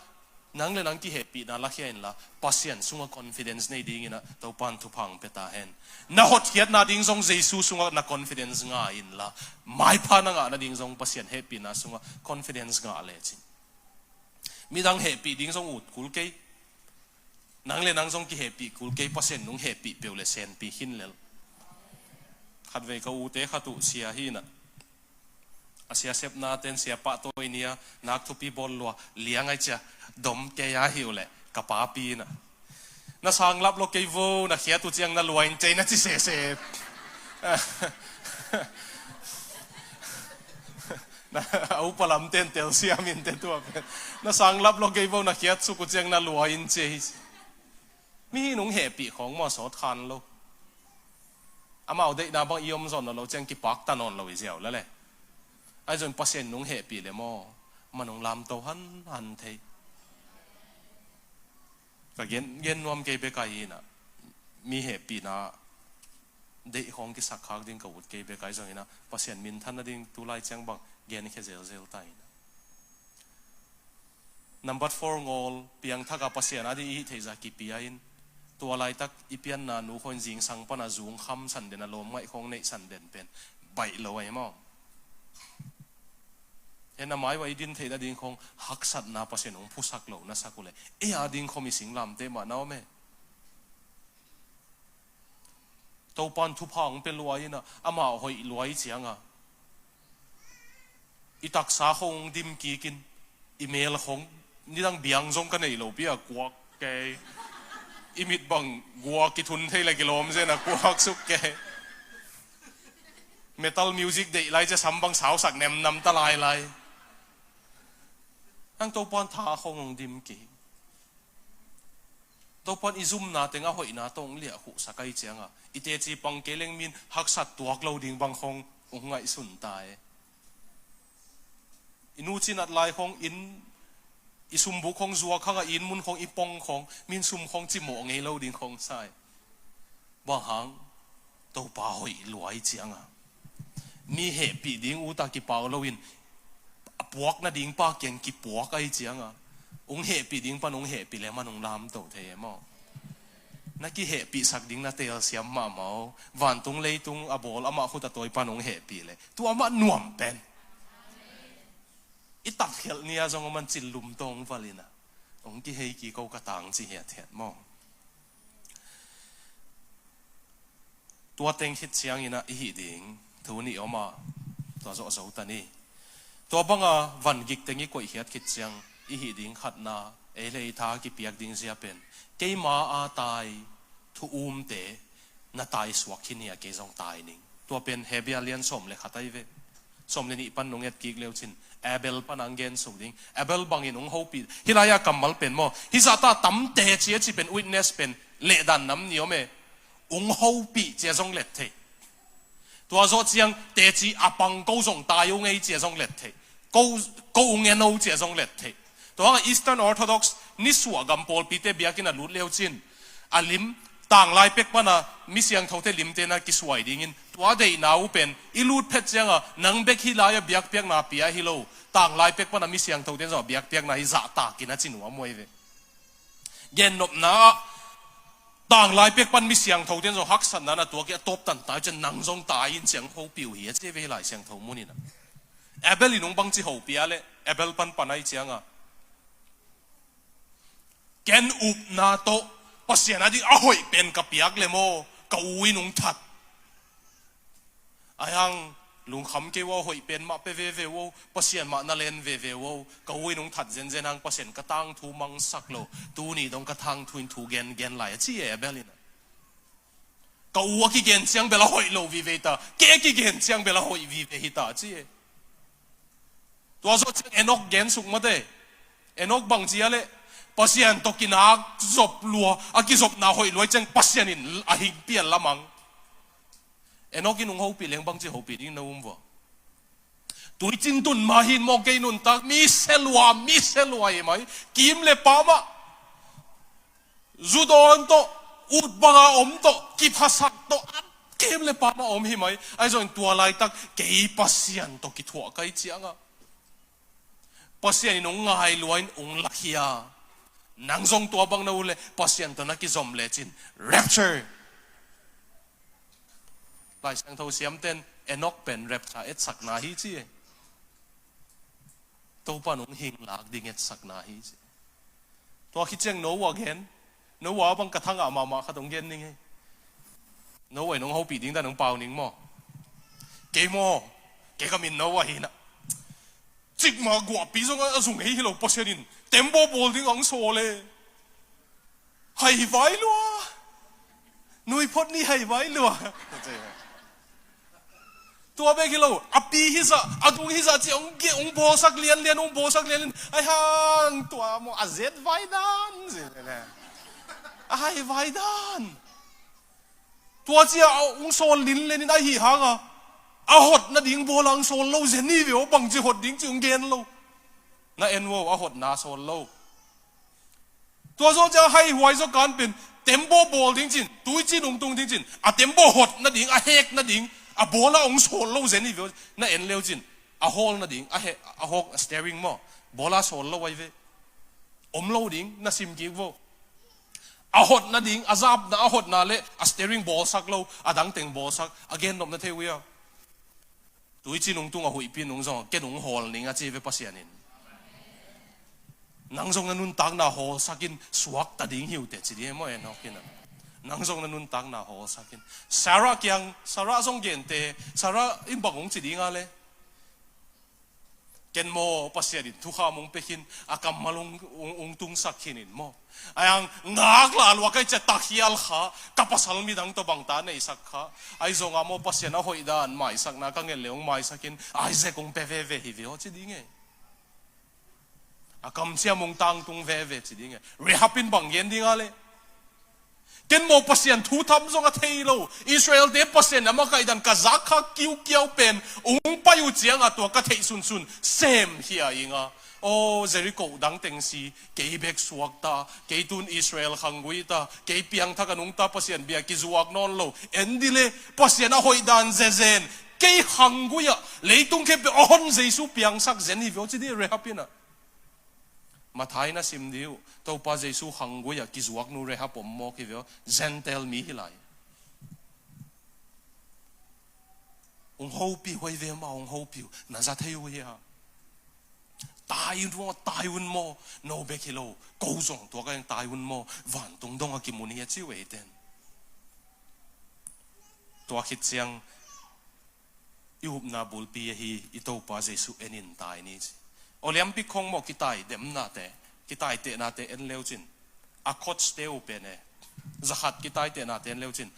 nang le nang kihehpihna lakhia inla Pasian sungah confidence nei dinginah Topa in thupha hong pia ta hen. Na hotkhiatna ding zong Jesu sungah na confidence ngah inla maipha na ngah nading zong Pasian hehpihna sungah confidence ngah lecin midang hehpih ding zong ut kul kei. Nang le nang zong kihehpih kul kei, Pasian nung hehpih peuh le senpi khin lel. Khatvei ka ute khat uh sia hinah a siasepna ten siapah tawi nia nak thupi bawl lua liangai cia dom kei a hi uh leh ka papi inah na sanglap lo kei vo, na khiat uh ciang na lua in cei na ci sese. Na a upa lamten telsiam in te tua pen na sanglap lo kei vo, na khiat suk uh ciang na lua in cei. Mihing nung hehpih khawng maw sawt khan lo. Amau deihna bang i om zawn lo ciang kipak ta nawn lo i ziau la le. Ahi zongin Pasian in hong hehpih le maw, man hong lamto hanhan thei. Ka gen, gen nuam kei bek ahi inah, mi hehpihna deih khawng kisakkhak ding ka ut kei bek ahi zongin ah, Pasian minthan nading tulai ciang bang genkhia zelzel ta inah. Number four ngawl, piangthak a Pasian ading i hih theihzah kipia in, tua laitak i pianna nu khawng zingsang pana zungkham sanden a lawm ngaih khawng neih sanden pen baih lo ahi maw? Hen a mai ua i din theih nading khawng haksatna Pasian hong phusak lo na sak uh leh, ei ading khawng i singlamteh mah na om e. Topan thupha hong pia luai inah, amah hoih luai cianga i taksa khawng hong dim kikin, i mel khawng nidang biang zong ka nei lo pi a kuak kei. I mit bang guak kithun thei la kilawm zen a kuak suk kei. Metal music deih lai cia sam bang sausak nemnam ta lailai. Ang Topan tha khawng hong dim ki. Topan i zumna teng a hoihna tawh hong liah khuhsak ahi cianga i teci pang kei leng min haksat tuak lo ding bang khawng hong ngaihsun ta e. I nu cinat lai khawng in, i sumbuk khawng zuak hanga in mun khawng i pong khawng min sum khawng cimawh ngei lo ding khawng sa e. Bang hang? Topa hoih luai cianga mi hehpih ding uta kipau loin a puak nading pa kiang kipuak ahi cianga, ung hehpih ding pan ung hehpih le man ung lamto thei e maw? Na kihehpihsak ding na telsiam mahmah o. Vantung leitung a bawl amah khut a tawi pan ung hehpih le tua mah nuam pen. I tatkhelh ni-a zong a man cillum tawng val inah ung kihei kiko ka tang ci hiathiat maw? Tua teng khit cianginah i hih ding thu nih om a, tua zawh zo ta ni. Tua banga van gik teng i koihkhiat khit ciang i hih ding khatna, ei le ei tha kipiak ding zia pen, keima a tai thu umte na tai suak khin hi a, kei zong tai ning. Tua pen Hebru lian sawm le khat ahi ve. Sawm le nih pan nong et kik leu cin Abel pan ang gen suk ding. Abel bangin ung hopih, hih lai-a kammal pen maw, hih zahta tam teci a ci pen witness pen lehdan nam ni om e. Ung hopih cia zong let thei. Tua zawh ciang teci a pang ko zong tai ung ei cia zong let thei. Ko, ko ung en o cia zong let thei. Tua hanga Eastern Orthodox nisuah gam pawlpite biakinn a lut leu cin a lim, tanglai pek pana mi siangthote limte na kisuai dingin tua deihna uh pen i lut phet cianga nang bek hih lai-a biakpiakna pia hi lo, tanglai pek pana mi siangthote zong a biakpiakna hi zahtakin a ci nuam uh ahi ve. Gennopna ah tanglai pek pan mi siangthote zong haksatna na tuak i a tawptan tai cian nang zong tai in ciang hopih uh hi a ci ve Lai Siangtho muninah. Abel in ung bangci hopih a le Abel pan pan ahi cianga Ken upna tawh Pasian ading a hoih pen ka piak le maw, ka u in hong that. Ai hang lungkham kei uh a, hoih pen mah pe veve uh, Pasian mah na len veve uh, ka u in hong that zenzen hang Pasian ka tangthu mangsak lo, tuni dong ka tangthu in thu gen gen lai a ci e Abel in. Ka u a kigen ciang bel a hoih lo vive hi ta, kei a kigen ciang bel a hoih vive hi ta a ci e. Tua zawh ciang Enok gen suk mate. Enok bang cia le Pasian tawh kinak zop lua, a kizopna hoih luai ciang Pasian in a hing pial lamang. Enok in hong hopih leng bangci hopih ding na um vua. Tuicin tun mah hin maw kei nuntak mi se lua, mi se lua hi mai. Kim le pamah. Zudawn tawh, ut banga om tawh, kiphasak tawh, a kim le pamah om hi mai. Ahi zongin tua laitak kei Pasian tawh kithuah kai cianga Pasian in hong ngai lua in hong lakhia. Nang zong tua bang na uh le Pasian tawh na kizom lecin rapture. Lai Siangtho siamten Enok pen rapture etsakna hi ci e. Topan hong hing lak ding etsakna hi ci. Tua khit ciang Noah gen. Noah bang ka thangah mahmah khat hong gen ning hi. Noah in hong hopih ding dan hong pau ning maw? Kei maw? Kei ka min Noah hi na. Cikmah guahpi zong a zung ei hi lo Pasian in tembaw bawl ding ang saw le. Hai vai lua. Nui phot ni hai vai lua. Tua bek hi lo, a pi hi zah, a dung hi zah ci hong ge, hong bawlsak lianlian, hong bawlsak lianlian. Ai hang tua maw a zet vai dan. A hai vai dan. Tua cia hong sawl linlen in ahi hanga A hot nading bawl a hong sawl lo zen hi ve aw, bangci hot ding ci hong gen lo. Na en vo, a hotna a sawl lo. Tua zawh ciang haihuai zaw kan pen, tembaw bawl ding cin, tuici nungtung ding cin, a tembaw hot nading, a hek nading, a bawl a hong sawl lo zen hi ve aw, na en leu cin, a hawl nading, a he-, a hawk, a steering maw, bawl a sawl lo ahi ve. Om lo ding, na sim kik vo. A hot nading, a zapna, a hotna le a steering bawlsak lo, a dangteng bawlsak, a gennop na thei uh hia? Tuici nungtung a huihpi nung zong, ken hong hawl ning a ci ve Pasian in. Nang zong na nuntakna hawlsak in suakta ding hi uh teh ci ding hi maw, en hawk in a. Nang zong na nuntakna hawlsak in. Sarah kiang, Sarah zong gente, Sarah in bang hong ci ding a le. Ken maw Pasian in thukham hong pia khin, a kammal hong, hong, hong tungsak khin in maw. Ahi hang ngaklah lua ka hih ciang takhial kha, ka pasal midang tawh bangta neisak kha. Ahi zongin maw Pasian a hoih dan maisakna ka nget le hong maisak in, Isaac hong pia veve hi ve aw ci ding e. A kamciam hong tangtung veve ci ding e. Rahab in bang gen ding a le. Ken maw Pasian thu tham zong a thei lo. Israelte Pasian a makaih dan ka zak kha kiukiau pen hong pai uh ciangin tua ka theih sunsun sem hi a ing a. Aw, Jericho dangteng si, kei bek suakta, kei tun Israel khanggui ta, kei piangthak a nungta Pasian bia kizuak nawn lo. En dih le, Pasian a hoih dan zezen, kei khanggui ah, leitung khempeuh a hon Jesu piangsak zen hi ve aw ci ding Rahab in a. Matthai na sim dih uh, Topa Jesu khanggui ah kizuak nu Rahab om mawk hi ve aw, Gentile mi hi lai. Hong hopih uh ahi ve maw, hong hopih uh, na za thei uh hia? Tai un maw, tai un maw, no bek hi lo, ko zong tua ka heng tai un maw, vantung dong a kimu ni a ci uh eiten. Tua khit ciang, i upna bulpi ahi i Topa Jesu en in tai ni ci. Olympic khong maw kitai demnate, kitai tehnate en leu cin. A coach te uh pen e. Zakhat kitai tehnate en leu cin.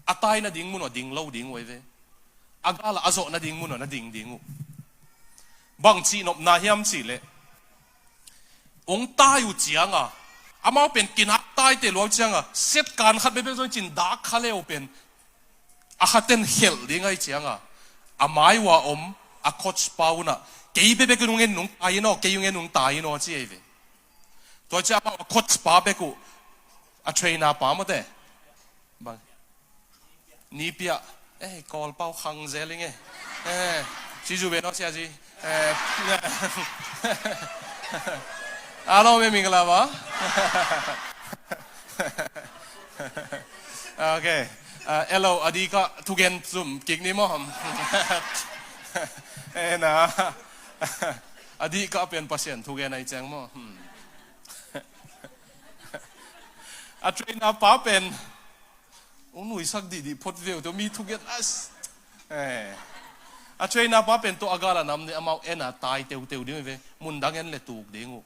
A tai nading mun uh a ding lo ding uh ahi ve. A gal a zawh nading mun uh a na ding ding uh. Bang cihnopna hiam cih leh. Hong tai uh ciangin. Amau pen kinak taite luau ciangin. Set kan khat bekbek zong cin dak kha le uh pen. A khaten khelh ding ahi ciangin, a mai uh a om, a coach pa un ah, kei bekbek in hong en nung tai in aw, kei hong en nung tai in aw, ci ahi ve. Tua ciang amau a coach pa bek uh, a trainer pa mawte. Bang. Ni piah, eh, Kawl pau khang zel ing e. Eh, ci zu ve naw sia ci. Eh, a lo me ming la ba. Ok. Ah, hello, a dik ah thugen zum kik ni maw. Eh, na. A dik ah pen Pasian thugen ahi ciang maw. Hmm. A trainer pa pen. Ung nuisak dihdih phot veu teu mi thugen as. Eh. A trainer pa pen tawh a gal a nam ni amau en a tai teuteu ding ve. Mun dang en le tuk ding uh.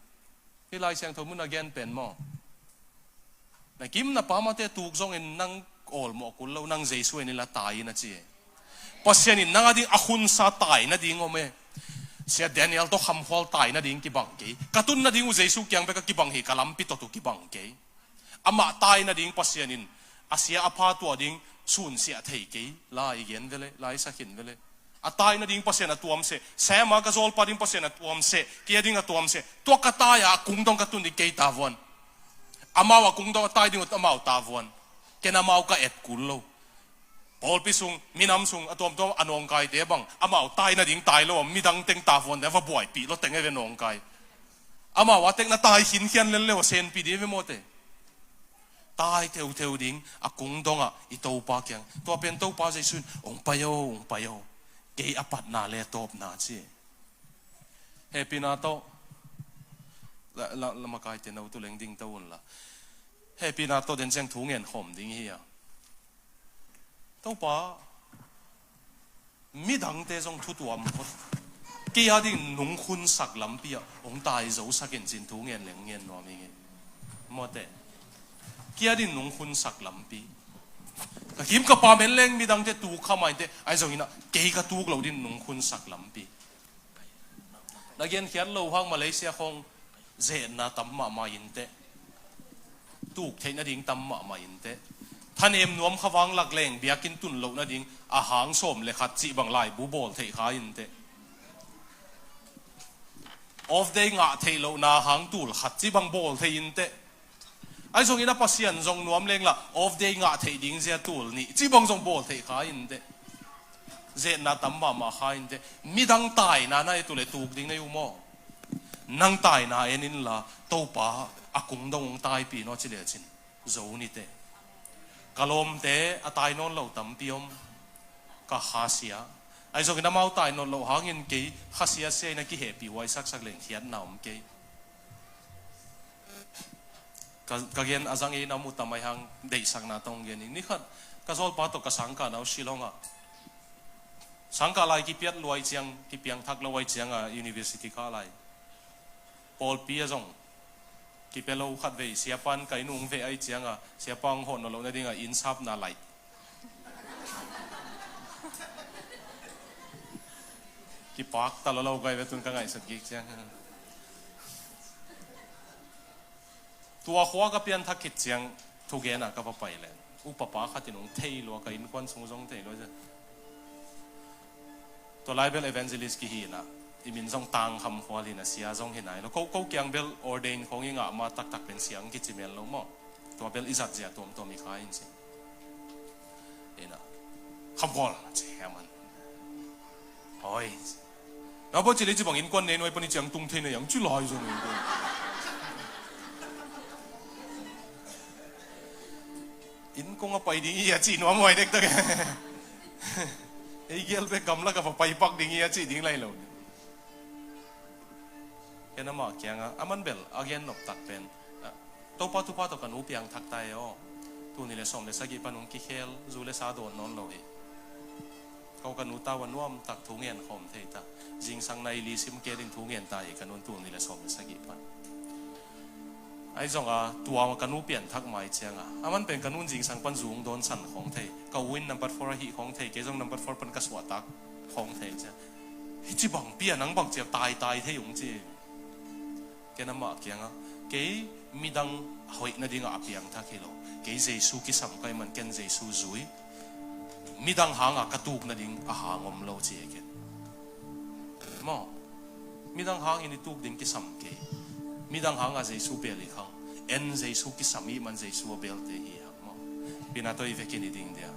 Hih Lai Siangtho mun a gen pen maw? Na kim na pamate tuk zongin nang awlmawh kul lo, nang Jesu en inla tai in a ci e. Pasian in nang a ding a khunsa tai nading om e. Sia Daniel tawh khamkhual tai nading kibang kei. Ka tun nading uh Jesu kiang bek a kibang hi, ka lampi tawh tu kibang kei. Amah tai nading Pasian in a sia a pha tuah ding sunsiah thei kei. Lai i gen vele, lai i sakhin vele. A tai nading Pasian a tuam seh. Sama ka zawlpa ding Pasian a tuam seh. Kei a ding a tuam seh. Tua ka tai a kungdong ka tun ding kei tavuan. Amau a kungdong a tai ding uh amau tavuan. Ken amau ka et kul lo. Pawlpi sung, minam sung, a tuamtuam a nawngkaite bang. Amau tai nading tai lo a midang teng tavuan ding a va buaipih lo teng e ve nawngkai. Amau a tek na tai khinkhian lel le a senpi ding e ve mawte. Tai teuteu ding a kungdongah i Topa kiang. Tua pen Topa Jesu in, "Ong pai o, ong pai o. Kei a patna le tawpna," ci. Hehpihna tawh. La, la, la makaite no tu leng ding to un la. Hehpihna tawh den ciang thu ngen khawm ding hi a. Topa, midangte zong thutuam phot. Kei a ding nungkhunsak lampi ah hong tai zosak in cin thu ngen leng ngen nuam ing e. Mawte. Kei a ding nungkhunsak lampi. Ka kim ka pam en leng midangte tuk kha mah inte, ahi zongin ah kei ka tuk lo ding nungkhunsak lampi. Na genkhiat lo hang Malaysia khong zetna tam mahmah inteh. Tuk theih nading tam mahmah inteh. Thanem nuam kha vang lak leng biakinn tun loh nading a hang sawm le khat cih bang laibu bawl theih kha inteh. Off day ngah theih lohna hang tul khat cih bang bawl thei inteh. Ahi zongin a Pasian zong nuam leng la off day ngah theih ding zia tul nih cih bang zong bawl theih kha inteh. Zetna tam mahmah kha inteh. Midang taina na et uh leh tuk ding na hi uh maw? Nang taina en inla Topa a kung dong hong taipi naw ci lecin zo niteh. Ka lawmte a tai nawn lo tampi om. Ka khasia. Ahi zongin amau tai nawn loh hangin kei khasia sia in a kihehpih huai saksak leng khiatna om kei. Ka, ka gen a zang ei na mu tam ahi hang deihsakna tawh gen ing. Ni khat ka zawlpa tawh ka sangkahna uh Shillong ah. Sangkah lai kipiat luai ciang, kipiangthak lo ai ciang a university kah lai. Pawlpi a zong kipia lo khat vei, siapan ka inn ung veh ai ciang a, siapa hong hawh nawn loh nading a inn sapna laih. Kipak ta lo lo gai ve tun ka ngaihsut kik ciang. Tua khua ka pianthak khit ciang thugen ah ka va pai leh upapa khat in hong thei lua, ka innkuan sung zong thei lua. Tua lai bel evangelist kihi in ah i min zong Tang Kham Khual hi in ah, sia zong hi nai lo. Ko, ko kiang bel ordain khong i ngah ma taktak pen sia hong kici men lo maw? Tua bel i zat zia tuamtuam i kha in ci. Ina Kham Khual ci hiam an. Hoi. Na bo ci le ci bang innkuan nei nuai pan i ciang tung thei na hiang ci lai zong innkuan. Inn kong a pai ding hi a ci nuam huai dektak. Ei gel bek gamlak a va pai pak ding hi a ci ding lai lo. Ken amah kiangah a man bel a gen nop tak pen, ah, Topa thupha tawh ka nu piangthak ta e aw. Tul nih le sawm le sagih pan hong kikhel, zu le sa dawn nawn lo hi. Ko ka nu tau a nuam tak thu ngen khawm thei ta. Zingsang nai li sim ke ding thu ngen ta hi ka nun tul nih le sawm le sagih pan. Ahi zong a tua ka nu pianthak mai ciang a, a man pen ka nun zingsang pan zu hong dawn san khawng thei. Ka u in number four a hih khawng thei, kei zong number four pan ka suahtak khawng thei ciang. Hi ci bang pia nang bang ciang tai tai thei hong ci. Ken amah kiangah kei midang hoih nadingah a piangthak hi lo. Kei Jesu kisam ka hih man ken Jesu zui. Midang hangah ka tuk nading a hang om lo ci e ken. Maw? Midang hangin i tuk ding kisam kei. Midang hangah Jesu bel i khang. En Jesu kisam i hih man Jesu a belte hi hang maw? Pina tawh i vekin i ding dia.